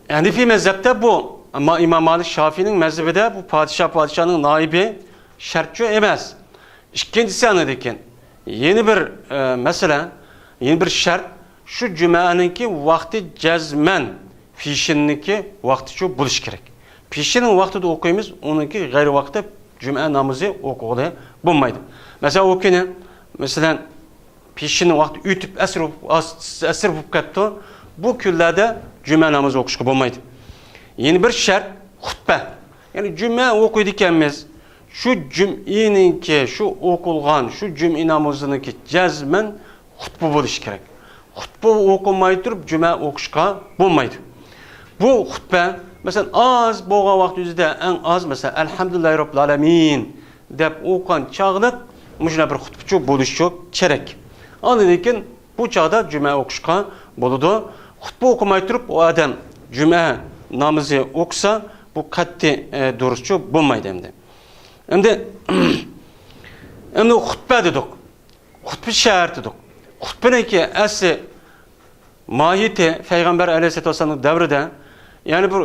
ھەنىفىي مەزھەپتە بۇ، ئەمما ئىمام مالىك شافىئىنىڭ مەزھىپىدە بۇ پادىشاھ، پادىشاھنىڭ نائىبى شەرتچۇ ئەمەس. ئىككىنچىسى ئاندىن كېيىن يەنە بىر، ئە، مەسىلە، يەنە بىر شەرت، شۇ جۈمەنىڭكى ۋاقتى جەزمەن پېشىننىڭكى ۋاقتىچۇ بولۇشى كېرەك. پېشىننىڭ ۋاقتىدا ئوقۇيمىز، ئۇنىڭكى غەيرىي ۋاقتىدا جۈمە نامىزى ئوقۇغىلى بولمايدۇ. مەسىلەن، ئۇ كۈنى، مەسىلەن، پېشىننىڭ ۋاقتى ئۆتۈپ، ئەسىر بولۇپ، ئەسىر بولۇپ كەتتى. بۇ كۈنلەردە جۈمە نامىزى ئوقۇشقا بولمايدۇ. يەنە بىر شەرت، خۇتبە. يەنى جۈمە ئوقۇيدىكەنمىز. شۇ جۈمئىنىڭكى، شۇ ئوقۇلغان، شۇ جۈمئە نامىزىنىڭكى جەزمەن خۇتبە بولۇشى كېرەك. خۇتبە ئوقۇماي تۇرۇپ جۈمە ئوقۇشقا بولمايدۇ. بۇ خۇتبە، مەسىلەن، ئاز بولغان ۋاقىت ئۆزىدە ئەڭ ئاز، مەسىلەن، ئەلھەمدۇلىللاھى رەببىل ئالەمىن دەپ ئوقۇغان چاغلىق مۇشۇنداق بىر خۇتبىچۇ بولۇشى كېرەك. ئاندىن كېيىن بۇ چاغدا جۈمە ئوقۇشقا بولىدۇ. خۇتبە ئوقۇماي تۇرۇپ ئۇ ئادەم جۈمە نامىزى ئوقۇسا، بۇ قەتئىي، ئە، دۇرۇسچۇ بولمايدۇ ئەمدى. ئەمدى، ئەمدى خۇتبە دېدۇق. خۇتبە شەرت دېدۇق. خۇتبىنىڭكى ئەسلى ماھىيىتى پەيغەمبەر ئەلەيھىسسالاتۇ ۋەسسالامنىڭ دەۋرىدە، يەنى بۇ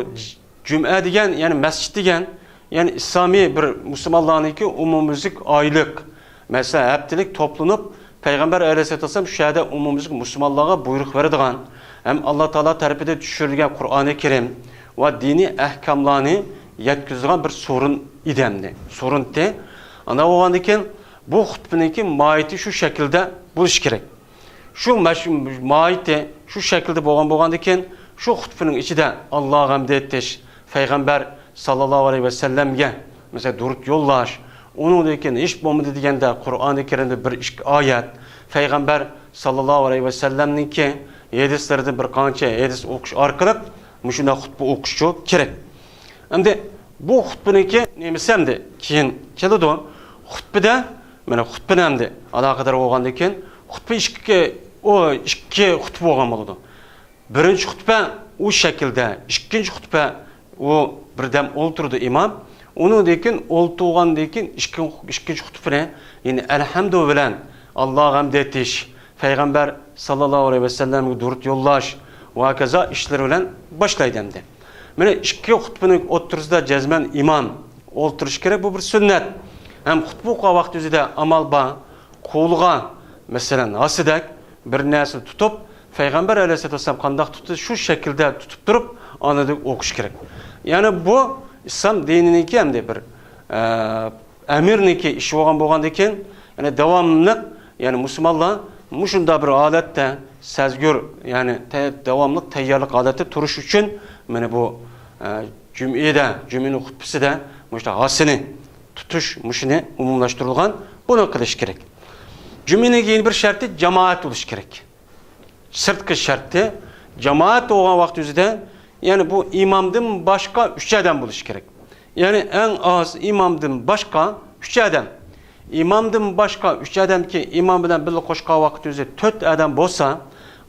جۈمئە دېگەن، يەنى مەسچىت دېگەن، يەنى ئىسلامىي بىر مۇسۇلمانلارنىڭكى ئومۇميۈزلۈك ئايلىق، مەسىلەن، ھەپتىلىك توپلىنىپ، پەيغەمبەر ئەلەيھىسسالاتۇ ۋەسسالام شۇ يەردە ئومۇميۈزلۈك مۇسۇلمانلارغا بۇيرۇق بېرىدىغان، ھەم ئاللا تائالا تەرىپىدىن چۈشۈرۈلگەن قۇرئانى كەرىم ۋە دىنىي ئەھكاملارنى يەتكۈزىدىغان بىر سورۇن ئىدى ئەمدى. سورۇنتى. ئانداق بولغاندىن كېيىن بۇ خۇتبىنىڭكى ماھىيىتى شۇ شەكىلدە بولۇشى كېرەك. شۇ مەش-، ماھىيىتى شۇ شەكىلدە بولغان بولغاندىن كېيىن، شۇ خۇتبىنىڭ ئىچىدە ئاللاغا ھەمدە ئېيتىش، پەيغەمبەر ساللاللاھۇ ئەلەيھى ۋەسەللەمگە، مەسىلەن، دۇرۇت يوللاش، ئۇنىڭدىن كېيىن ھېچ بولمىدى دېگەندە قۇرئانى كەرىمدە بىر ئىككى ئايەت، پەيغەمبەر ساللاللاھۇ ئەلەيھى ۋەسەللەمنىڭكى ھەدىسلىرىدىن بىر قانچە ھەدىس ئوقۇش ئارقىلىق مۇشۇنداق خۇتبە ئوقۇشچۇ كېرەك. ئەمدى بۇ خۇتبىنىڭكى نېمىسى ئەمدى كېيىن كېلىدۇ. خۇتبىدە، مانا خۇتبىنى ئەمدى ئالاقىدار بولغاندىن كېيىن، خۇتبە ئىككى، ئۇ ئىككى خۇتبە بولغان بولىدۇ. بىرىنچى خۇتبە ئۇ شەكىلدە، ئىككىنچى خۇتبە ئۇ بىردەم ئولتۇرىدۇ ئىمام. ئۇنىڭدىن كېيىن ئولتۇرغاندىن كېيىن ئىككى-، ئىككىنچى خۇتبىنى، يەنى ئەلھەمدۇ بىلەن ئاللاغا ھەمد ئېيتىش، پەيغەمبەر ساللاللاھۇ ئەلەيھى ۋەسەللەمگە دۇرۇت يوللاش ۋە ھاكازا ئىشلىرى بىلەن باشلايدۇ ئەمدى. مانا ئىككى خۇتبىنىڭ ئوتتۇرىسىدا جەزمەن ئىمام ئولتۇرۇشى كېرەك، بۇ بىر سۈننەت. ھەم خۇتبە ئوقۇغان ۋاقتى ئۆزىدە ئامال بار، قولىغا، مەسىلەن، ھاسىدەك بىر نەرسىنى تۇتۇپ، پەيغەمبەر ئەلەيھىسسالاتۇ ۋەسسالام قانداق تۇتتى، شۇ شەكىلدە تۇتۇپ تۇرۇپ، ئاندىن ئوقۇش كېرەك. يەنى بۇ ئىسلام دىنىنىڭكى ھەمدە بىر، ئە، ئەمىرنىڭكى ئىشى بولغان بولغاندىكىن، يەنى داۋاملىق، يەنى مۇسۇلمانلار مۇشۇنداق بىر ھالەتتە سەزگۈر، يەنى تە-، داۋاملىق تەييارلىق ھالەتتە تۇرۇش ئۈچۈن، مانا بۇ، ئە، جۈمئىدە، جۈمئىنىڭ خۇتبىسىدە مۇشۇنداق ھاسىنى تۇتۇش، مۇشۇنى ئومۇملاشتۇرۇلغان، بۇنى قىلىش كېرەك. جۈمئىنىڭ يەنە بىر شەرتى جامائەت بولۇش كېرەك. سىرتقى شەرتى، جامائەت بولغان ۋاقتى ئۆزىدە، يەنى بۇ ئىمامدىن باشقا ئۈچ ئادەم بولۇشى كېرەك. يەنى ئەڭ ئاز ئىمامدىن باشقا ئۈچ ئادەم. ئىمامدىن باشقا ئۈچ ئادەمكى ئىمام بىلەن بىللە قوشقان ۋاقتى ئۆزى تۆت ئادەم بولسا،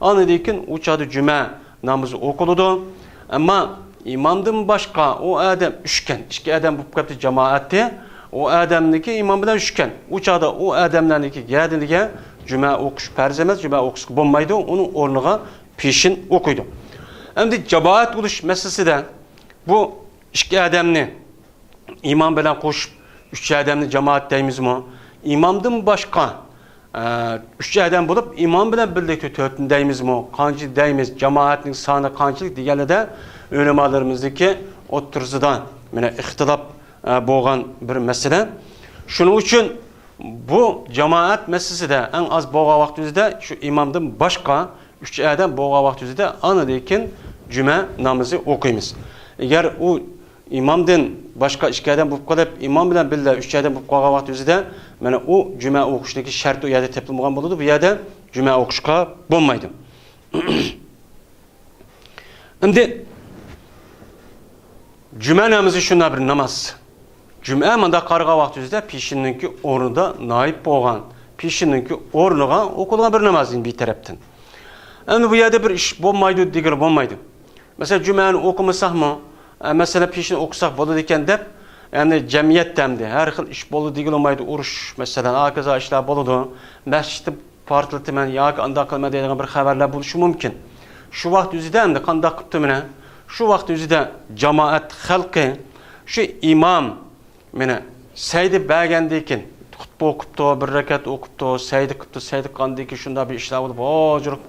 ئاندىن كېيىن ئۇ چاغدا جۈمە نامىزى ئوقۇلىدۇ. ئەمما ئىمامدىن باشقا ئۇ ئادەم ئۈچكەن، ئىككى ئادەم بولۇپ قاپتۇ جامائەتتە، ئۇ ئادەمنىڭكى ئىمام بىلەن ئۈچكەن. ئۇ چاغدا ئۇ ئادەملەرنىڭكى گەدىنىگە جۈمە ئوقۇش پەرز ئەمەس، جۈمە ئوقۇسا بولمايدۇ، ئۇنىڭ ئورنىغا پېشىن ئوقۇيدۇ. ئەمدى جامائەت بولۇش مەسىلىسىدە بۇ ئىككى ئادەمنى ئىمام بىلەن قوشۇپ، ئۈچ ئادەمنى جامائەت دەيمىزمۇ؟ ئىمامدىن باشقا، ئە، ئۈچ ئادەم بولۇپ، ئىمام بىلەن بىرلىكتە تۆتنى دەيمىزمۇ؟ قانچە دەيمىز؟ جامائەتنىڭ سانى قانچىلىك دېگەنلىدە ئۆلىمالىرىمىزنىڭكى ئوتتۇرىسىدا مانا ئىختىلاپ، ئە، بولغان بىر مەسىلە. شۇنىڭ ئۈچۈن بۇ جامائەت مەسىلىسىدە ئەڭ ئاز بولغان ۋاقتىمىزدا شۇ ئىمامدىن باشقا ئۈچ ئادەم بولغان ۋاقتىمىزدا ئاندىن كېيىن جۈمە نامىزى ئوقۇيمىز. ئەگەر ئۇ ئىمامدىن باشقا ئىككى ئادەم بولۇپ قېلىپ، ئىمام بىلەن بىللە ئۈچ ئادەم بولۇپ قالغان ۋاقتىمىزدا، مانا ئۇ جۈمە ئوقۇشنىڭكى شەرتى ئۇ يەردە تېپىلمىغان بولىدۇ، بۇ يەردە جۈمە ئوقۇشقا بولمايدۇ. ئەمدى جۈمە نامىزى شۇنداق بىر ناماز. جۈمە مۇنداق قارىغان ۋاقتىمىزدا پېشىننىڭكى ئورنىدا نائىب بولغان، پېشىننىڭكى ئورنىغا ئوقۇلغان بىر ناماز بىر تەرەپتىن. ئەمدى بۇ يەردە بىر ئىش بولمايدۇ دېگىلى بولمايدۇ. مەسىلەن، جۈمەنى ئوقۇمىساقمۇ، ئە، مەسىلەن، پېشىننى ئوقۇساق بولىدىكەن دەپ، يەنى جەمئىيەتتە ئەمدى ھەر خىل ئىش بولىدۇ دېگىلى بولمايدۇ، ئۇرۇش، مەسىلەن، ھاكازا ئىشلار بولىدۇ. مەسچىتنى پارتلىتىمەن ياكى ئانداق قىلىمەن دەيدىغان بىر خەۋەرلەر بولۇشى مۇمكىن. شۇ ۋاقىت ئۆزىدە ئەمدى قانداق قىپتۇ مانا؟ شۇ ۋاقىت ئۆزىدە جامائەت خەلقى، شۇ ئىمام مانا سەجدە بەرگەندىن كېيىن، خۇتبە ئوقۇپتۇ، بىر رەكەت ئوقۇپتۇ، سەجدە قىپتۇ، سەجدە قىلغاندىن كېيىن شۇنداق بىر ئىشلار بولۇپ، ھوجۇرۇپ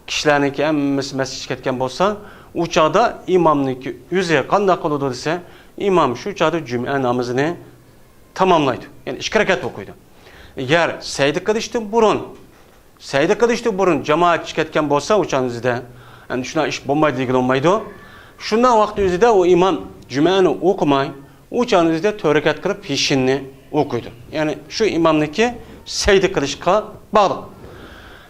كىشىلەرنىڭكى ھەممىسى مەسچىتكە كەتكەن بولسا، ئۇ چاغدا ئىمامنىڭكى ئۆزى قانداق قىلىدۇ دېسە، ئىمام شۇ چاغدا جۈمئە نامىزىنى تاماملايدۇ. يەنى ئىككى رەكەت ئوقۇيدۇ. ئەگەر سەجدە قىلىشتىن بۇرۇن، سەجدە قىلىشتىن بۇرۇن جامائەت چىقىپ كەتكەن بولسا، ئۇ چاغنىڭ ئۆزىدە، ئەمدى شۇنداق ئىش بولمايدۇ دېگىلى بولمايدۇ. شۇنداق ۋاقىت ئۆزىدە ئۇ ئىمام جۈمەنى ئوقۇماي، ئۇ چاغنىڭ ئۆزىدە تۆت رەكەت قىلىپ پېشىننى ئوقۇيدۇ. يەنى شۇ ئىمامنىڭكى سەجدە قىلىشقا باغلىق.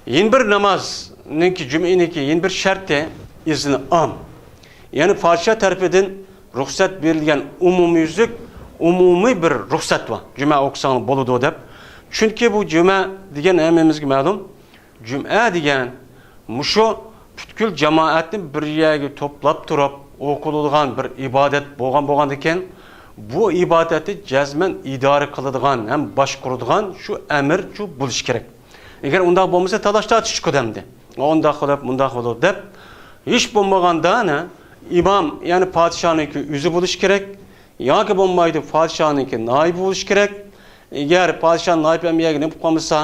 يەنە بىر نامازنىڭكى، جۈمئىنىڭكى يەنە بىر شەرتى ئىزنى ئام. يەنى پادىشاھ تەرىپىدىن رۇخسەت بېرىلگەن ئومۇميۈزلۈك، ئومۇمىي بىر رۇخسەت بار. جۈمە ئوقۇساڭلار بولىدۇ دەپ. چۈنكى بۇ جۈمە دېگەن ھەممىمىزگە مەلۇم. جۈمئە دېگەن مۇشۇ پۈتكۈل جامائەتنى بىر يەرگە توپلاپ تۇرۇپ ئوقۇلىدىغان بىر ئىبادەت بولغان بولغاندىكىن، بۇ ئىبادەتنى جەزمەن ئىدارە قىلىدىغان ھەم باشقۇرىدىغان شۇ ئەمىرچۇ بولۇشى كېرەك. ئەگەر ئۇنداق بولمىسا، تالاش-تارتىش چىقىدۇ ئەمدى. ئۇنداق قىلىپ، مۇنداق قىلىپ دەپ، ھېچ بولمىغاندا، نە، ئىمام، يەنى پادىشاھنىڭكى ئۆزى بولۇشى كېرەك، ياكى بولمايدۇ، پادىشاھنىڭكى نائىبى بولۇشى كېرەك. ئەگەر پادىشاھ نائىبى ئەمەلگە نېمە قىلمىسا،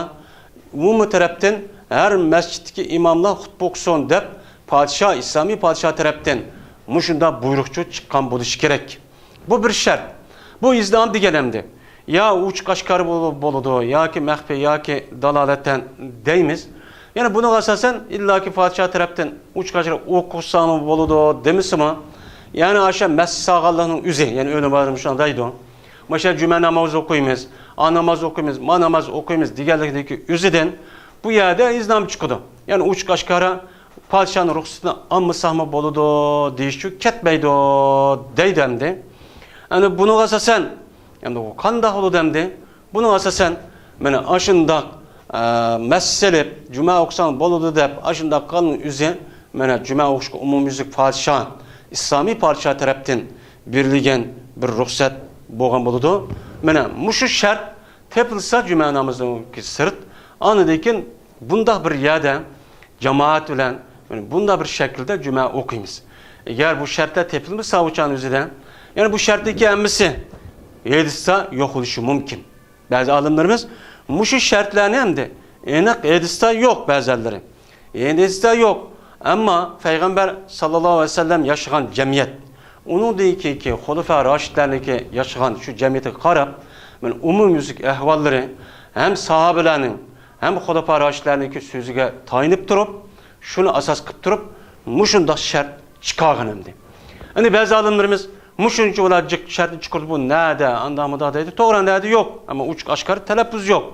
ئومۇمىي تەرەپتىن ھەر مەسچىتتىكى ئىماملار خۇتبە ئوقۇسۇن دەپ، پادىشاھ، ئىسلامىي پادىشاھ تەرەپتىن مۇشۇنداق بۇيرۇقچۇ چىققان بولۇشى كېرەك. بۇ بىر شەرت. بۇ ئىزنام دېگەن ئەمدى. يا ئوچۇق ئاشكارا بولۇ-، بولىدۇ، ياكى مەخپىي، ياكى دالالەتەن دەيمىز. يەنى بۇنىڭغا ئاساسەن ئىللاكى پادىشاھ تەرەپتىن ئوچۇق ئاشكارا ئوقۇساڭمۇ بولىدۇ دېمىسىمۇ، يەنى ئاشۇ مەسچىت سالغانلىقنىڭ ئۆزى، يەنى ئۆلىمالىرىمىز شۇنداق دەيدۇ. ماشۇ جۈمە نامازى ئوقۇيمىز، ئا ناماز ئوقۇيمىز، ما ناماز ئوقۇيمىز دېگەنلىكىدىكى ئۆزىدىن بۇ يەردە ئىزنام چىقىدۇ. يەنى ئوچۇق ئاشكارا پادىشاھنىڭ رۇخسىتىنى ئالمىساقمۇ بولىدۇ دېيىشچۇ كەتمەيدۇ دەيدۇ ئەمدى. ئەمدى بۇنىڭغا ئاساسەن، ئەمدى ئۇ قانداق بولىدۇ ئەمدى؟ بۇنىڭغا ئاساسەن، مانا ئاشۇنداق، ئە، مەسچىت سېلىپ، جۈمە ئوقۇساڭ بولىدۇ دەپ، ئاشۇنداق قىلغاننىڭ ئۆزى، مانا جۈمە ئوقۇشقا ئومۇميۈزلۈك پادىشاھ، ئىسلامىي پادىشاھ تەرەپتىن بېرىلگەن بىر رۇخسەت بولغان بولىدۇ. مانا مۇشۇ شەرت تېپىلسا جۈمە نامىزىدىن سىرت، ئاندىن كېيىن بۇنداق بىر يەردە جامائەت بىلەن، يەنى بۇنداق بىر شەكىلدە جۈمە ئوقۇيمىز. ئەگەر بۇ شەرتلەر تېپىلمىسا ئۇ چاغنىڭ ئۆزىدە، يەنى بۇ شەرتتىكى ھەممىسى ھەدىستە يوق بولۇشى مۇمكىن. بەزى ئالىملىرىمىز مۇشۇ شەرتلەرنى ئەمدى ئېنىق ھەدىستە يوق بەزىلىرى. ھەدىستە يوق. ئەمما پەيغەمبەر ساللاللاھۇ ئەلەيھى ۋەسەللەم ياشىغان جەمئىيەت، ئۇنىڭدىن كېيىنكى خۇلىفا راشىدلارنىڭكى ياشىغان شۇ جەمئىيەتكە قاراپ، مانا ئومۇميۈزلۈك ئەھۋاللىرى ھەم ساھابىلەرنىڭ، ھەم خۇلىپا راشىدلارنىڭكى سۆزىگە تايىنىپ تۇرۇپ، شۇنى ئاساس قىلىپ تۇرۇپ، مۇشۇنداق شەرت چىقارغان ئەمدى. ئەمدى بەزى ئالىملىرىمىز مۇشۇنچە ئۇلار جىق شەرتنى چىقىرىپ، بۇ نەدە، ئانداقمۇ دەيدۇ. توغرا، نەدە يوق. ئەمما ئوچۇق ئاشكارا تەلەپپۇز يوق.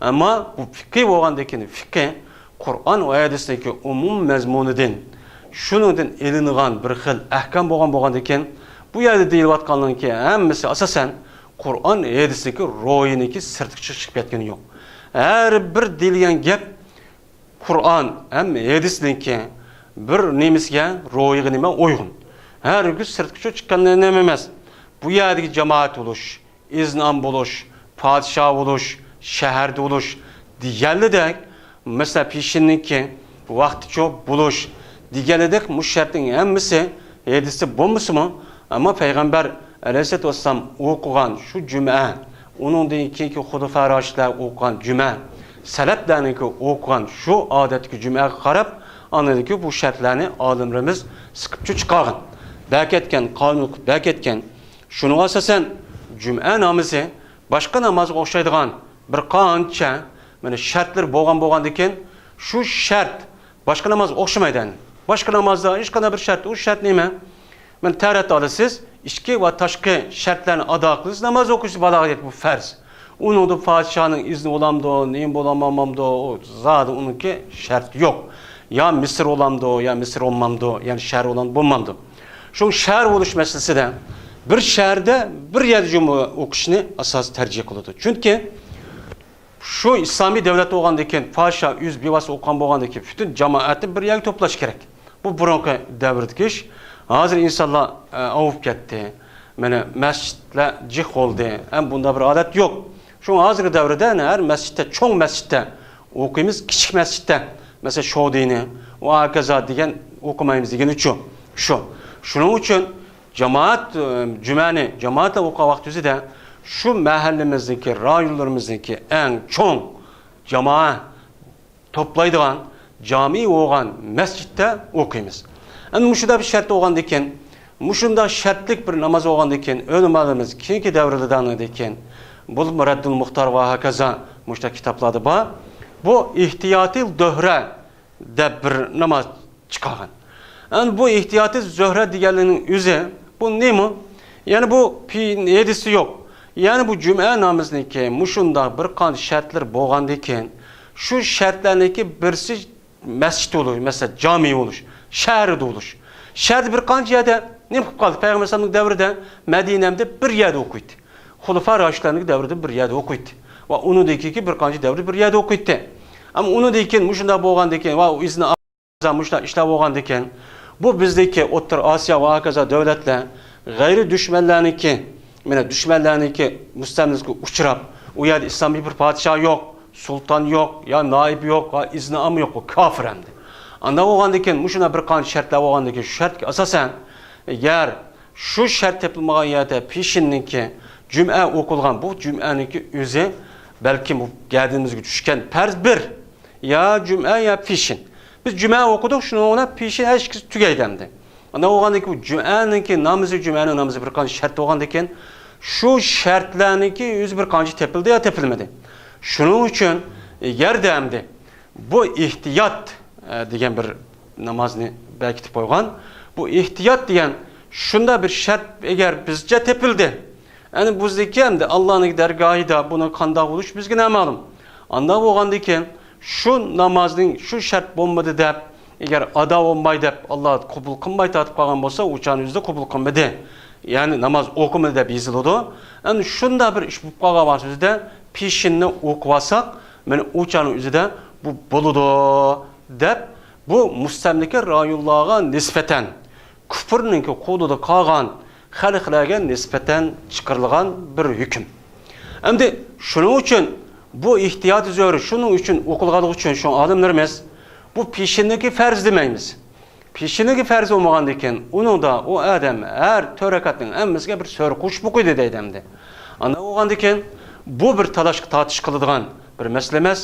ئەمما بۇ فىقھى بولغاندىن كېيىن، فىقھى قۇرئان ۋە ھەدىسنىڭكى ئومۇم مەزمۇنىدىن، شۇنىڭدىن ئېلىنغان بىر خىل ئەھكام بولغان بولغاندىن كېيىن، بۇ يەردە دېيىلىۋاتقانلىرىنىڭكى ھەممىسى ئاساسەن قۇرئان، ھەدىسنىڭكى روھىنىڭكى سىرتىغا چىقىپ كەتكىنى يوق. ھەر بىر دېيىلگەن گەپ قۇرئان ھەم ھەدىسنىڭكى بىر نېمىسىگە، روھىغا نېمە ئۇيغۇن. ھەرگىز سىرتقا چىققان نېمە ئەمەس. بۇ يەردىكى جامائەت بولۇش، ئىزنام بولۇش، پادىشاھ بولۇش، شەھەردە بولۇش دېگەنلىدەك، مەسىلەن، پېشىننىڭكى ۋاقتىچۇ بولۇش دېگەنلىدەك، مۇشۇ شەرتنىڭ ھەممىسى ھەدىستە بولمىسىمۇ، ئەمما پەيغەمبەر ئەلەيھىسسالاتۇ ۋەسسالام ئوقۇغان شۇ جۈمە، ئۇنىڭدىن كېيىنكى خۇلىفا راشىدلار ئوقۇغان جۈمە، سەلەپلەرنىڭكى ئوقۇغان شۇ ئادەتتىكى جۈمەگە قاراپ، ئاندىن كېيىن بۇ شەرتلەرنى ئالىملىرىمىز سىقىپ چىقارغان، بەركەتكەن، قانۇن قىلىپ بەركەتكەن. شۇنىڭغا ئاساسەن، جۈمە نامىزى باشقا نامازغا ئوخشايدىغان بىر قانچە، مانا، شەرتلىرى بولغان بولغاندىكىن، شۇ شەرت باشقا نامازغا ئوخشىمايدۇ. يەنى باشقا نامازدا ھېچقانداق بىر شەرت، ئۇ شەرت نېمە؟ مانا، تەرەت ئالىسىز، ئىچكى ۋە تاشقى شەرتلەرنى ئادا قىلىسىز، ناماز ئوقۇيسىز، بالاغەت يەتكەن، بۇ پەرز. ئۇنىڭدا پادىشاھنىڭ ئىزنى بولامدۇ، نېمە بولامامدۇ، ئۇ زادى ئۇنىڭكى شەرتى يوق. يا مىسىر بولامدۇ، يا مىسىر بولمامدۇ، يەنى شەھەر بولامدۇ، بولمامدۇ. شۇ شەھەر بولۇش مەسىلىسىدە بىر شەھەردە بىر يەردە جۈمە ئوقۇشنى ئاساس تەرجىھ قىلىدۇ. چۈنكى شۇ ئىسلامىي دۆلەت بولغاندىكىن، پادىشاھ ئۆزى بىۋاسىتە ئوقۇغان بولغاندىكىن، پۈتۈن جامائەتنى بىر يەرگە توپلاش كېرەك. بۇ بۇرۇنقى دەۋردىكى ئىش. ھازىر ئىنسانلار، ئە، ئاۋۇپ كەتتى. مانا، مەسچىتلەر جىق بولدى. ھەم بۇنداق بىر ئادەت يوق. شۇڭا ھازىرقى دەۋردە، يەنى، ھەر مەسچىتتە، چوڭ مەسچىتتە ئوقۇيمىز، كىچىك مەسچىتتە، مەسىلەن، شودىنى، ۋە ھاكازا دېگەن ئوقۇمايمىز دېگىنىچۇ. شۇ. شۇنىڭ ئۈچۈن جامائەت، ئە، جۈمەنى جامائەتلەر ئوقۇغان ۋاقتىمىزدا شۇ مەھەللىمىزنىڭكى، رايونلىرىمىزنىڭكى ئەڭ چوڭ جامائەت توپلايدىغان جامى بولغان مەسچىتتە ئوقۇيمىز. ئەمدى مۇشۇنداق بىر شەرت بولغاندىكىن، مۇشۇنداق شەرتلىك بىر ناماز بولغاندىكىن، ئۆلىمالىرىمىز كېيىنكى دەۋرلەردە ئاندىن كېيىن، بۇ رەددۇل مۇختار ۋە ھاكازا مۇشۇنداق كىتابلاردا بار. بۇ ئېھتىياتىل زۆھرە دەپ بىر ناماز چىقارغان. ئەمدى بۇ ئېھتىياتى زۆھرە دېگەنلىكنىڭ ئۆزى، بۇ نېمە؟ يەنى بۇ پى-، ھەدىسى يوق. يەنى بۇ جۈمئە نامىزىنىڭكى مۇشۇنداق بىر قانچە شەرتلىرى بولغاندىكىن، شۇ شەرتلەرنىڭكى بىرسى مەسچىت بولۇش، مەسىلەن، جامى بولۇش، شەھەردە بولۇش. شەھەردە بىر قانچە يەردە نېمە قىلىپ قالدى؟ پەيغەمبەر ئەلەيھىسسالامنىڭ دەۋرىدە مەدىنەمدە بىر يەردە ئوقۇيتتى. خۇلىفا راشىدلارنىڭ دەۋرىدە بىر يەردە ئوقۇيتتى. ۋە ئۇنىڭدىن كېيىنكى بىر قانچە دەۋردە بىر يەردە ئوقۇيتتى. ئەمما ئۇنىڭدىن كېيىن مۇشۇنداق بولغاندىن كېيىن، ۋە ئىزنى مۇشۇنداق ئىشلار بولغاندىكىن، بۇ بىزدىكى ئوتتۇرا ئاسىيا ۋە ھاكازا دۆلەتلەر غەيرىي دۈشمەنلەرنىڭكى، مانا، دۈشمەنلەرنىڭكى مۇستەملىكىسىگە ئۇچراپ، ئۇ يەردە ئىسلامىي بىر پادىشاھ يوق، سۇلتان يوق، يا نائىب يوق، يا ئىزنى ئالما يوق، بۇ كاپىر ئەمدى. ئانداق بولغاندىكىن، مۇشۇنداق بىر قانچە شەرتلەر بولغاندىكىن، شۇ شەرتكە ئاساسەن، ئەگەر شۇ شەرت تېپىلمىغان يەردە پېشىننىڭكى جۈمئە ئوقۇلغان، بۇ جۈمئەنىڭكى ئۆزى بەلكىم بۇ گەدىنىمىزگە چۈشكەن پەرز بىر. يا جۈمئە، يا پېشىن. بىز جۈمئە ئوقۇدۇق، شۇنىڭ بىلەن پېشىن ھەر ئىككىسى تۈگەيدۇ ئەمدى. ئانداق بولغاندىكىن، بۇ جۈمئەنىڭكى نامىزى، جۈمئەنىڭ نامىزى بىر قانچە شەرت بولغاندىكىن، شۇ شەرتلەرنىڭكى ئۆزى بىر قانچە تېپىلدى يا تېپىلمىدى. شۇنىڭ ئۈچۈن، ئەگەردە ئەمدى بۇ ئېھتىيات، ئە، دېگەن بىر نامازنى بەركىتىپ قويغان. بۇ ئېھتىيات دېگەن شۇنداق بىر شەرت، ئەگەر بىزچە تېپىلدى، يەنى بىزدىكى ئەمدى ئاللانىڭ دەرگاھىدا بۇنىڭ قانداق بولۇشى بىزگە نامەلۇم. ئانداق بولغاندىكىن، شۇ نامازنىڭ شۇ شەرت بولمىدى دەپ، ئەگەر ئادا بولماي دەپ، ئاللا قوبۇل قىلماي تارتىپ قالغان بولسا، ئۇ چاغنىڭ ئۆزىدە قوبۇل قىلمىدى، يەنى ناماز ئوقۇمىدى دەپ يېزىلىدۇ. ئەمدى شۇنداق بىر ئىش بولۇپ قالغان ۋاقتىمىزدا پېشىننى ئوقۇۋالساق، مانا ئۇ چاغنىڭ ئۆزىدە بۇ بولىدۇ دەپ، بۇ مۇستەملىكە رايونلارغا نىسبەتەن كۇفرنىڭكى قولىدا قالغان خەلقلەرگە نىسبەتەن چىقىرىلغان بىر ھۆكۈم. ئەمدى شۇنىڭ ئۈچۈن بۇ ئېھتىياتى زۆھرى شۇنىڭ ئۈچۈن ئوقۇلغانلىقى ئۈچۈن شۇ ئالىملىرىمىز بۇ پېشىننىڭكى پەرز دېمەيمىز. پېشىنىگە پەرز بولمىغاندىكىن، ئۇنىڭدا ئۇ ئادەم ھەر تۆت رەكەتنىڭ ھەممىسىگە بىر سۈرە قوشۇپ ئوقۇيدۇ دەيدۇ ئەمدى. ئانداق بولغاندىكىن، بۇ بىر تالاش تارتىش قىلىدىغان بىر مەسىلە ئەمەس.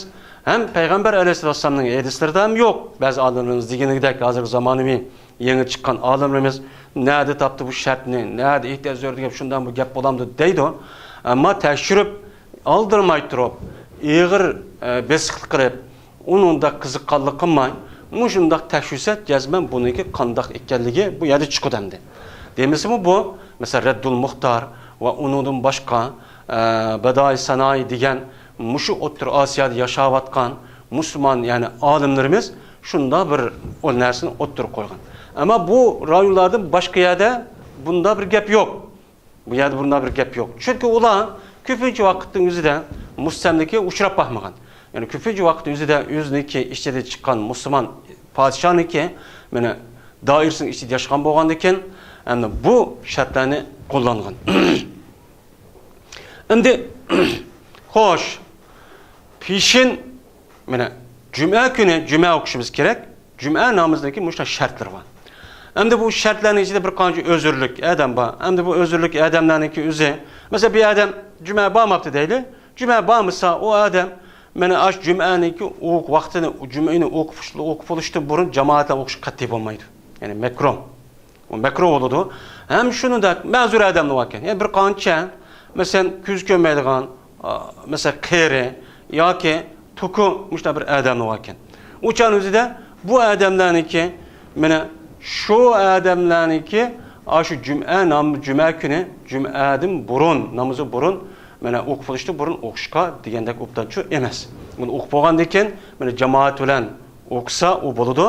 ھەم پەيغەمبەر ئەلەيھىسسالامنىڭ ھەدىسلىرىدە ھەم يوق. بەزى ئالىملىرىمىز دېگىنىدەك، ھازىرقى زامانىۋى يېڭى چىققان ئالىملىرىمىز نەدە تاپتى بۇ شەرتنى، نەدە ئېھتىياج زۆرۈر دېگەن شۇنداق بۇ گەپ بولامدۇ دەيدۇ. ئەمما تەكشۈرۈپ، ئالدىرىماي تۇرۇپ، ئېغىر، ئە، بېسىقلىق قىلىپ، ئۇنىڭدا قىزىققانلىق قىلماي، مۇشۇنداق تەكشۈرسە، جەزمەن بۇنىڭكى قانداق ئىكەنلىكى بۇ يەردە چىقىدۇ ئەمدى. دېمىسىمۇ بۇ، مەسىلەن، رەددۇل مۇختار ۋە ئۇنىڭدىن باشقا، ئە، بەدائى سانائى دېگەن مۇشۇ ئوتتۇرا ئاسىيادا ياشاۋاتقان مۇسۇلمان، يەنى ئالىملىرىمىز شۇنداق بىر ئۇ نەرسىنى ئوتتۇرىغا قويغان. ئەمما بۇ رايونلاردىن باشقا يەردە بۇنداق بىر گەپ يوق. بۇ يەردە بۇنداق بىر گەپ يوق. چۈنكى ئۇلار كۆپىنچە ۋاقىتنىڭ ئۆزىدە مۇستەملىكىگە ئۇچراپ باقمىغان. يەنى كۆپىنچە ۋاقىتنىڭ ئۆزىدە ئۆزىنىڭكى ئىچىدە چىققان مۇسۇلمان پادىشاھنىڭكى، مانا، دائىرىسىنىڭ ئىچىدە ياشىغان بولغاندىكىن، ئەمدى بۇ شەرتلەرنى قوللانغان. ئەمدى، خوش، پېشىن، مانا، جۈمە كۈنى جۈمە ئوقۇشىمىز كېرەك. جۈمە نامىزىنىڭكى مۇشۇنداق شەرتلىرى بار. ئەمدى بۇ شەرتلەرنىڭ ئىچىدە بىر قانچە ئۆزۈرلۈك ئادەم بار. ئەمدى بۇ ئۆزۈرلۈك ئادەملەرنىڭكى ئۆزى، مەسىلەن، بىر ئادەم جۈمە بارماپتۇ دەيلى. جۈمە بارمىسا، ئۇ ئادەم، مانا، ئاش جۈمەنىڭكى ئوق-، ۋاقتىنى، جۈمەنى ئوقۇپ، ئوقۇپ بولۇشتىن بۇرۇن جامائەت بىلەن ئوقۇش قەتئىي بولمايدۇ. يەنى مەكرۇھ. ئۇ مەكرۇھ بولىدۇ. ھەم شۇنىڭدەك مەزۇر ئادەملەر باركەن. يەنى بىر قانچە، مەسىلەن، كۆزى كۆرمەيدىغان، ئا، مەسىلەن، قېرى ياكى توكى مۇشۇنداق بىر ئادەملەر باركەن. ئۇ چاغنىڭ ئۆزىدە بۇ ئادەملەرنىڭكى، مانا شۇ ئادەملەرنىڭكى، ئاشۇ جۈمئە نام-، جۈمە كۈنى جۈمئەدىن بۇرۇن، نامىزى بۇرۇن، مانا ئوقۇپ بولۇشتىن بۇرۇن ئوقۇشقا دېگەندەك ئوبدانچۇ ئەمەس. بۇنى ئوقۇپ بولغاندىن كېيىن، مانا جامائەت بىلەن ئوقۇسا ئۇ بولىدۇ.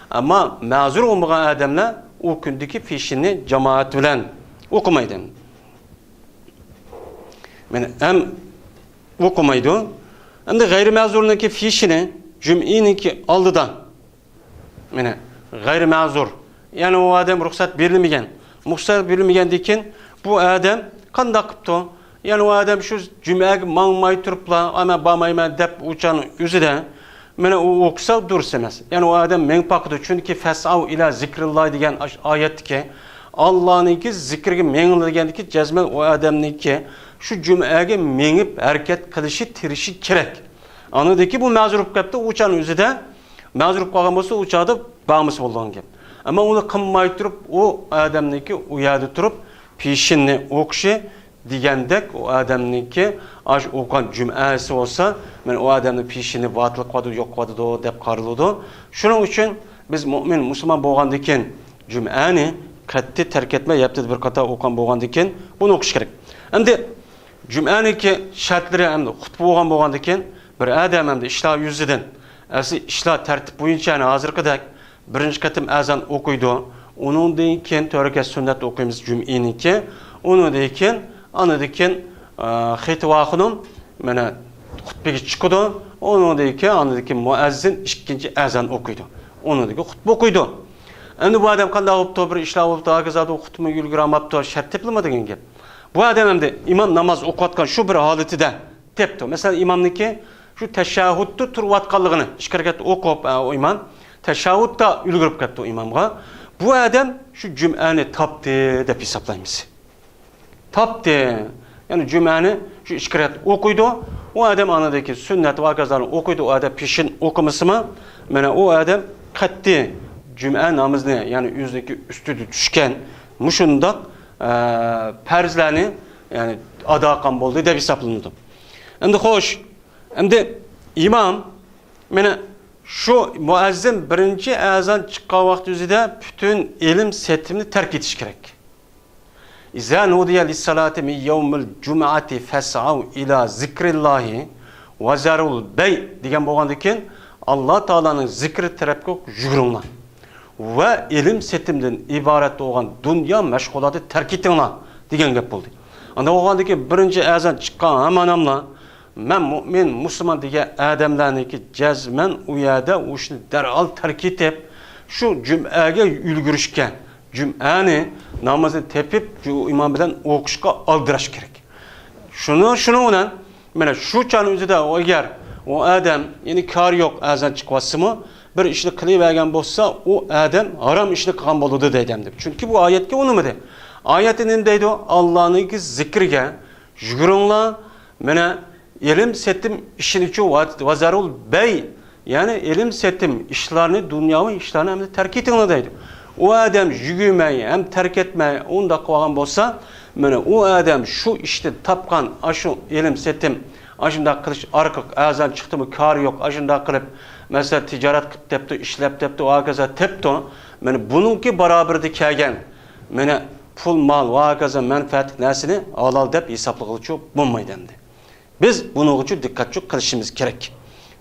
ئەمما مەزۇر بولمىغان ئادەملەر ئۇ كۈندىكى پېشىننى جامائەت بىلەن ئوقۇمايدۇ. مانا ھەم ئوقۇمايدۇ. ئەمدى غەيرىي مەزۇرنىڭكى پېشىنى جۈمئىنىڭكى ئالدىدا. مانا غەيرىي مەزۇر. يەنى ئۇ ئادەم رۇخسەت بېرىلمىگەن. رۇخسەت بېرىلمىگەندىن كېيىن بۇ ئادەم قانداق قىپتۇ؟ يەنى ئۇ ئادەم شۇ جۈمئەگە ماڭماي تۇرۇپلا، «ئا، مەن بارمايمەن» دەپ ئۇ چاغنىڭ ئۆزىدە، مانا ئۇ ئوقۇسا دۇرۇس ئەمەس. يەنى ئۇ ئادەم مېڭىپ باقىدۇ، چۈنكى «فەسئەۋ ئىلە زىكرىللا» دېگەن ئاش-، ئايەتتىكى، «ئاللانىڭكى زىكرىگە مېڭىڭلار» دېگەندىكى جەزمەن ئۇ ئادەمنىڭكى شۇ جۈمئەگە مېڭىپ ھەرىكەت قىلىشى، تىرىشىشى كېرەك. ئاندىن كېيىن بۇ مەزۇر بولۇپ قاپتۇ، ئۇ چاغنىڭ ئۆزىدە مەزۇر بولۇپ قالغان بولسا، ئۇ چاغدا بارمىسا بولىدىغان گەپ. ئەمما ئۇنى قىلماي تۇرۇپ، ئۇ ئادەمنىڭكى ئۇ يەردە تۇرۇپ پېشىننى ئوقۇشى دېگەندەك، ئۇ ئادەمنىڭكى ئاشۇ ئوقۇغان جۈمئەسى بولسا، مانا ئۇ ئادەمنىڭ پېشىنى باتىل قىلىۋاتىدۇ، يوق قىلىۋاتىدۇ دەپ قارىلىدۇ. شۇنىڭ ئۈچۈن بىز مۇئمىن، مۇسۇلمان بولغاندىكىن، جۈمئەنى قەتئىي تەرك ئەتمەي، ھەپتىدە بىر قېتىم ئوقۇغان بولغاندىكىن، بۇنى ئوقۇش كېرەك. ئەمدى جۈمئەنىڭكى شەرتلىرى ھەمدە خۇتبە بولغان بولغاندىكىن، بىر ئادەم ئەمدى ئىشلار يۈزىدىن، ئەسلى ئىشلار تەرتىپ بويىچە، يەنى ھازىرقىدەك بىرىنچى قېتىم ئەزان ئوقۇيدۇ. ئۇنىڭدىن كېيىن تۆت رەكەت سۈننەت ئوقۇيمىز جۈمئىنىڭكى. ئۇنىڭدىن كېيىن، ئاندىن كېيىن، ئا، خېتىۋا خانىم، مانا، خۇتبىگە چىقىدۇ. ئۇنىڭدىن كېيىن، ئاندىن كېيىن مۇئەززىن ئىككىنچى ئەزان ئوقۇيدۇ. ئۇنىڭدىن كېيىن خۇتبە ئوقۇيدۇ. ئەمدى بۇ ئادەم قانداق بوپتۇ، بىر ئىشلار بوپتۇ، ھاكازا خۇتبىمۇ ئۈلگۈرەلمەپتۇ، شەرت تېپىلمىدى دېگەن گەپ. بۇ ئادەم ئەمدى ئىمام ناماز ئوقۇۋاتقان شۇ بىر ھالىتىدە تېپتۇ. مەسىلەن، ئىمامنىڭكى شۇ تەشەھھۇدتا تۇرۇۋاتقانلىقىنى ئىككى رەكەت ئوقۇپ، ئە، ئۇ ئىمام تەشەھھۇدتا ئۈلگۈرۈپ كەتتى ئۇ ئىمامغا. بۇ ئادەم شۇ جۈمئەنى تاپتى دەپ ھېسابلايمىز. تاپتى. يەنى جۈمئەنى شۇ ئىككى رەكەت ئوقۇيدۇ. ئۇ ئادەم ئاندىن كېيىن سۈننەت ۋە ھاكازانى ئوقۇيدۇ. ئۇ ئادەم پېشىن ئوقۇمىسىمۇ، مانا ئۇ ئادەم قەتئىي جۈمئە نامىزىنى، يەنى ئۆزىنىڭكى ئۈستىدە چۈشكەن مۇشۇنداق، ئە، پەرزلەرنى، يەنى ئادا قىلغان بولدى دەپ ھېسابلىنىدۇ. ئەمدى خوش، ئەمدى ئىمام، مانا شۇ مۇئەززىن بىرىنچى ئەزان چىققان ۋاقىت ئۆزىدە پۈتۈن ئېلىم سېتىمنى تەرك ئېتىش كېرەك. «إذا نودي للصلاة من يوم الجمعة فاسعوا إلى ذكر الله وذروا البيع» دېگەن بولغاندىكىن، ئاللا تائالانىڭ زىكرى تەرەپكە يۈگۈرۈڭلار. ۋە ئېلىم سېتىمدىن ئىبارەت بولغان دۇنيا مەشغۇلاتى تەرك ئېتىڭلار دېگەن گەپ بولدى. ئانداق بولغاندىكىن بىرىنچى ئەزان چىققان ھامان ئاملا، مەن مۇئمىن، مۇسۇلمان دېگەن ئادەملەرنىڭكى جەزمەن ئۇ يەردە ئۇ ئىشنى دەرھال تەرك ئېتىپ، شۇ جۈمئەگە ئۈلگۈرۈشكە، جۈمئەنى نامىزىنى تېپىپ، شۇ ئىمام بىلەن ئوقۇشقا ئالدىراش كېرەك. شۇنى، شۇنىڭ بىلەن مانا شۇ چاغنىڭ ئۆزىدە ئۇ ئەگەر ئۇ ئادەم، يەنى كارى يوق، ئەزان چىقىۋاتسىمۇ، بىر ئىشنى قىلىۋەرگەن بولسا، ئۇ ئادەم ھارام ئىشنى قىلغان بولىدۇ دەيدۇ ئەمدى. چۈنكى بۇ ئايەتكە ئۇنىمىدى. ئايەتتە نېمە دەيدۇ؟ ئاللانىڭكى زىكرىگە يۈگۈرۈڭلار، مانا، ئېلىم سېتىم ئىشىنىچۇ ۋازارۇل بەي، يەنى ئېلىم سېتىم ئىشلارنى، دۇنياۋى ئىشلارنى ئەمدى تەرك ئېتىڭلار دەيدۇ. ئۇ ئادەم يۈگۈرمەي ھەم تەرك ئەتمەي ئۇنداق قىلغان بولسا، مانا ئۇ ئادەم شۇ ئىشتىن تاپقان ئاشۇ ئېلىم سېتىم، ئاشۇنداق قىلىش ئارقىلىق ئەزان چىقتىمۇ كارى يوق، ئاشۇنداق قىلىپ، مەسىلەن، تىجارەت قىلىپ دەپتۇ، ئىشلەپ دەپتۇ، ھاكازا تېپتۇ. مانا بۇنىڭكى باراۋىرىدا كەلگەن، مانا پۇل، مال ۋە ھاكازا مەنپەئەتلىك نەرسىنى ھالال دەپ ھېسابلىغىلىچۇ بولمايدۇ ئەمدى. بىز بۇنىڭغىچۇ دىققەتچۇ قىلىشىمىز كېرەك.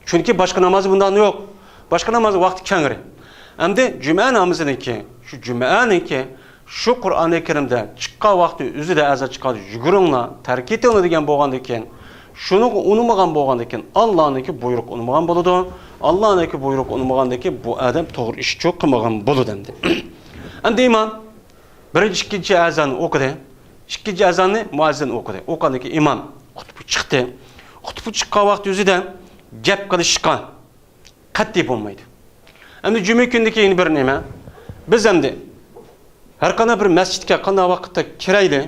چۈنكى باشقا ناماز بۇنداق يوق. باشقا ناماز ۋاقتى كەڭرى. ئەمدى جۈمە نامىزىنىڭكى، شۇ جۈمەنىڭكى، شۇ قۇرئانى كەرىمدە چىققان ۋاقتى ئۆزىدە ئەزان چىققاندا يۈگۈرۈڭلار، تەرك ئېتىڭلار دېگەن بولغاندىكىن، شۇنىڭغا ئۇنىمىغان بولغاندىكىن، ئاللانىڭكى بۇيرۇقى ئۇنىمىغان بولىدۇ. ئاللانىڭكى بۇيرۇقى ئۇنىمىغاندىكىن، بۇ ئادەم توغرا ئىشچۇ قىلمىغان بولىدۇ ئەمدى. ئەمدى ئىمام بىرىنچى، ئىككىنچى ئەزاننى ئوقۇدى. ئىككىنچى ئەزاننى مۇئەززىن ئوقۇدى. ئوقۇغاندىن كېيىن ئىمام خۇتبە چىقتى. خۇتبە چىققان ۋاقتى ئۆزىدە گەپ قىلىشقا قەتئىي بولمايدۇ. ئەمدى جۈمە كۈنىدىكى يەنە بىر نېمە؟ بىز ئەمدى ھەر قانداق بىر مەسچىتكە قانداق ۋاقىتتا كىرەيلى،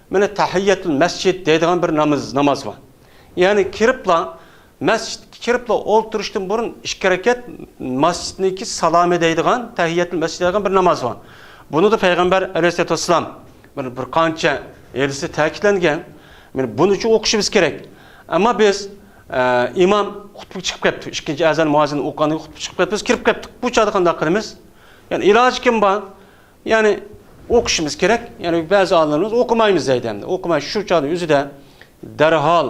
مانا تەھىيەتۇل مەسچىت دەيدىغان بىر ناماز، ناماز بار. يەنى كىرىپلا، مەسچىتكە كىرىپلا ئولتۇرۇشتىن بۇرۇن ئىككى رەكەت مەسچىتنىڭكى سالامى دەيدىغان، تەھىيەتۇل مەسچىت دەيدىغان بىر ناماز بار. بۇنىدا پەيغەمبەر ئەلەيھىسسالاتۇ ۋەسسالام بىر، بىر قانچە ھەدىستە تەكىتلەنگەن. مانا بۇنىچۇ ئوقۇشىمىز كېرەك. ئەمما بىز، ئە، ئىمام خۇتبىگە چىقىپ كەپتۇ. ئىككىنچى ئەزان مۇئەززىن ئوقۇغاندىن كېيىن خۇتبىگە چىقىپ كەپتۇ. بىز كىرىپ كەپتۇق. بۇ چاغدا قانداق قىلىمىز؟ يەنى ئىلاجى كىم بار؟ يەنى ئوقۇشىمىز كېرەك. يەنى بەزى ئالىملىرىمىز ئوقۇمايمىز دەيدۇ ئەمدى. ئوقۇماي شۇ چاغدا ئۆزىدە دەرھال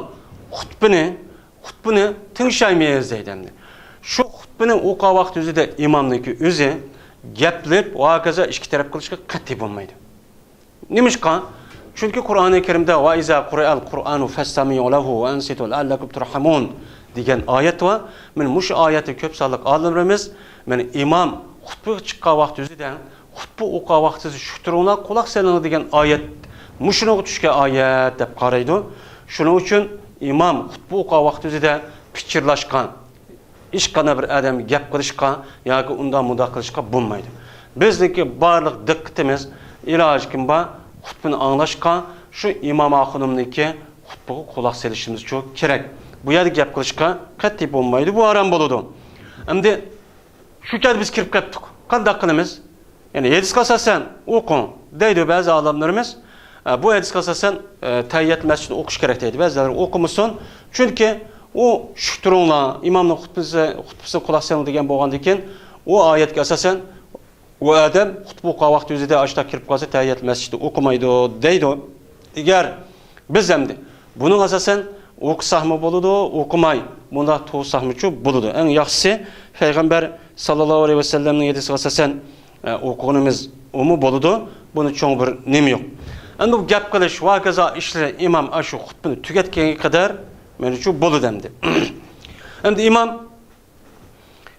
خۇتبىنى، خۇتبىنى تىڭشايمىز دەيدۇ ئەمدى. شۇ خۇتبىنى ئوقۇغان ۋاقتى ئۆزىدە ئىمامنىڭكى ئۆزى گەپلىك ۋە ھاكازا ئىككى تەرەپ قىلىشقا قەتئىي بولمايدۇ. نېمىشقا؟ چۈنكى قۇرئانى كەرىمدە «ۋە ئىزا قۇرىئەل قۇرئانۇ فەستەمىئۇ لەھۇ ۋە ئەنسىتۇ لەئەللەكۇم تۇرھەمۇن» دېگەن ئايەت بار. مانا مۇشۇ ئايەتنى كۆپ سانلىق ئالىملىرىمىز، مانا ئىمام خۇتبىگە چىققان ۋاقتى ئۆزىدە، خۇتبە ئوقۇغان ۋاقتىدا شۈك تۇرۇڭلار، قۇلاق سېلىڭلار دېگەن ئايەت مۇشۇنىڭغا چۈشكەن ئايەت دەپ قارايدۇ. شۇنىڭ ئۈچۈن ئىمام خۇتبە ئوقۇغان ۋاقتى ئۆزىدە پىچىرلاشقا، ھېچقانداق بىر ئادەمگە گەپ قىلىشقا ياكى ئۇنداق مۇنداق قىلىشقا بولمايدۇ. بىزنىڭكى بارلىق دىققىتىمىز ئىلاجى كىم بار، خۇتبىنى ئاڭلاشقا، شۇ ئىمام ئاخۇنۇمنىڭكى خۇتبىغا قۇلاق سېلىشىمىزچۇ كېرەك. بۇ يەردە گەپ قىلىشقا قەتئىي بولمايدۇ، بۇ ھارام بولىدۇ. ئەمدى شۇ چاغدا بىز كىرىپ كەتتۇق. قانداق قىلىمىز؟ يەنى ھەدىسكە ئاساسەن ئوقۇڭ دەيدۇ بەزى ئالىملىرىمىز. ئە، بۇ ھەدىسكە ئاساسەن، ئە، تەھىيەت مەسچىتىنى ئوقۇش كېرەك دەيدۇ. بەزىلەر ئوقۇمىسۇن. چۈنكى ئۇ شۈك تۇرۇڭلار، ئىمامنىڭ خۇتبىسى، خۇتبىسىنى قۇلاق سېلىڭ دېگەن بولغاندىكىن، ئۇ ئايەتكە ئاساسەن ئۇ ئادەم خۇتبە ئوقۇغان ۋاقتى ئۆزىدە ئاشۇنداق كىرىپ قالسا تەھىيەت مەسچىتىنى ئوقۇمايدۇ دەيدۇ. ئەگەر بىز ئەمدى بۇنىڭغا ئاساسەن ئوقۇساقمۇ بولىدۇ، ئوقۇماي مۇنداق تۇرساقمۇچۇ بولىدۇ. ئەڭ ياخشىسى پەيغەمبەر ساللاللاھۇ ئەلەيھى ۋەسەللەمنىڭ ھەدىسىگە ئاساسەن، ئە، ئوقۇغىنىمىز ئۇمۇ بولىدۇ. بۇنى چوڭ بىر نېمە يوق. ئەمدى بۇ گەپ قىلىش ۋە ھاكازا ئىشلىرى ئىمام ئاشۇ خۇتبىنى تۈگەتكەنگە قەدەر مانا شۇ بولىدۇ ئەمدى. ئەمدى ئىمام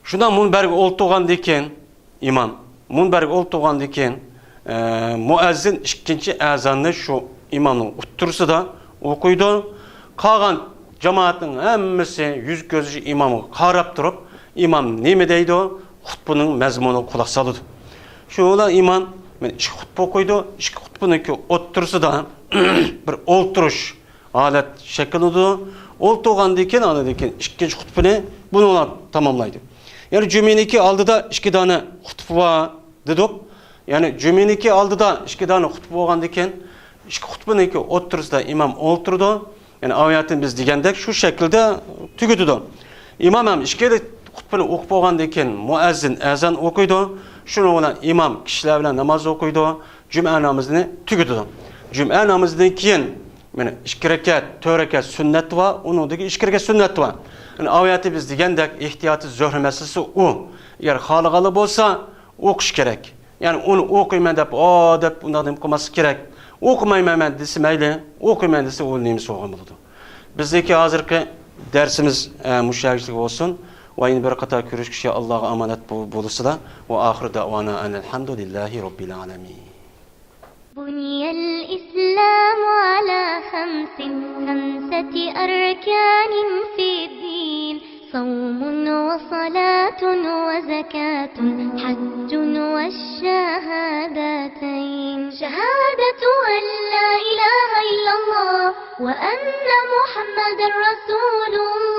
شۇنداق مۇنبەرگە ئولتۇرغاندىن كېيىن، ئىمام مۇنبەرگە ئولتۇرغاندىن كېيىن، ئە، مۇئەززىن ئىككىنچى ئەزاننى شۇ ئىمامنىڭ ئوتتۇرىسىدا ئوقۇيدۇ. قالغان جامائەتنىڭ ھەممىسى يۈز كۆزى ئىمامغا قاراپ تۇرۇپ، ئىمام نېمە دەيدۇ، خۇتبىنىڭ مەزمۇنىغا قۇلاق سالىدۇ. شۇنىڭ بىلەن ئىمام مانا ئىككى خۇتبە ئوقۇيدۇ، ئىككى خۇتبىنىڭكى ئوتتۇرىسىدا بىر ئولتۇرۇش ھالەت شەكىللىنىدۇ. ئولتۇرغاندىن كېيىن، ئاندىن كېيىن ئىككىنچى خۇتبىنى بۇنىڭ بىلەن تاماملايدۇ. يەنى جۈمىنىڭكى ئالدىدا ئىككى دانە خۇتبە بار دېدۇق. يەنى جۈمىنىڭكى ئالدىدا ئىككى دانە خۇتبە بولغاندىن كېيىن، ئىككى خۇتبىنىڭكى ئوتتۇرىسىدا ئىمام ئولتۇرىدۇ. يەنى ئاۋۇ يەردىن بىز دېگەندەك شۇ شەكىلدە تۈگىتىدۇ. ئىمام ھەم ئىككىلا خۇتبىنى ئوقۇپ بولغاندىن كېيىن مۇئەززىن ئەزان ئوقۇيدۇ. شۇنىڭ بىلەن ئىمام كىشىلەر بىلەن ناماز ئوقۇيدۇ. جۈمە نامىزىنى تۈگىتىدۇ. جۈمە نامىزىدىن كېيىن، مانا، ئىككى رەكەت، تۆت رەكەت سۈننەت بار، ئۇنىڭدىن كېيىن ئىككى رەكەت سۈننەت بار. يەنى ئاۋۇ يەردە بىز دېگەندەك ئېھتىياتى زۆھرە مەسىلىسى ئۇ. ئەگەر خالىغانلا بولسا، ئوقۇش كېرەك. يەنى ئۇنى ئوقۇيمەن دەپ، ئو دەپ ئۇنداق نېمە قىلماسلىق كېرەك. ئوقۇمايمەن مەن دېسە مەيلى، ئوقۇيمەن دېسە ئۇ نېمىسى بولغان بولىدۇ. بىزنىڭكى ھازىرقى دەرسىمىز، ئە، مۇشۇ يەرگىچىلىك بولسۇن. ۋە يەنە بىر قاتار كۆرۈشكىچە ئاللاغا ئامانەت بول-، بولۇشىلا. ۋە ئاخىرۇ دەئۋانا ئەنىل ھەمدۇلىللاھى رەببىل ئالەمىن. بني الإسلام على خمس، خمسة أركان في الدين. صوم وصلاة وزكاة حج والشهادتين، شهادة أن لا إله إلا الله وأن محمدا رسول الله.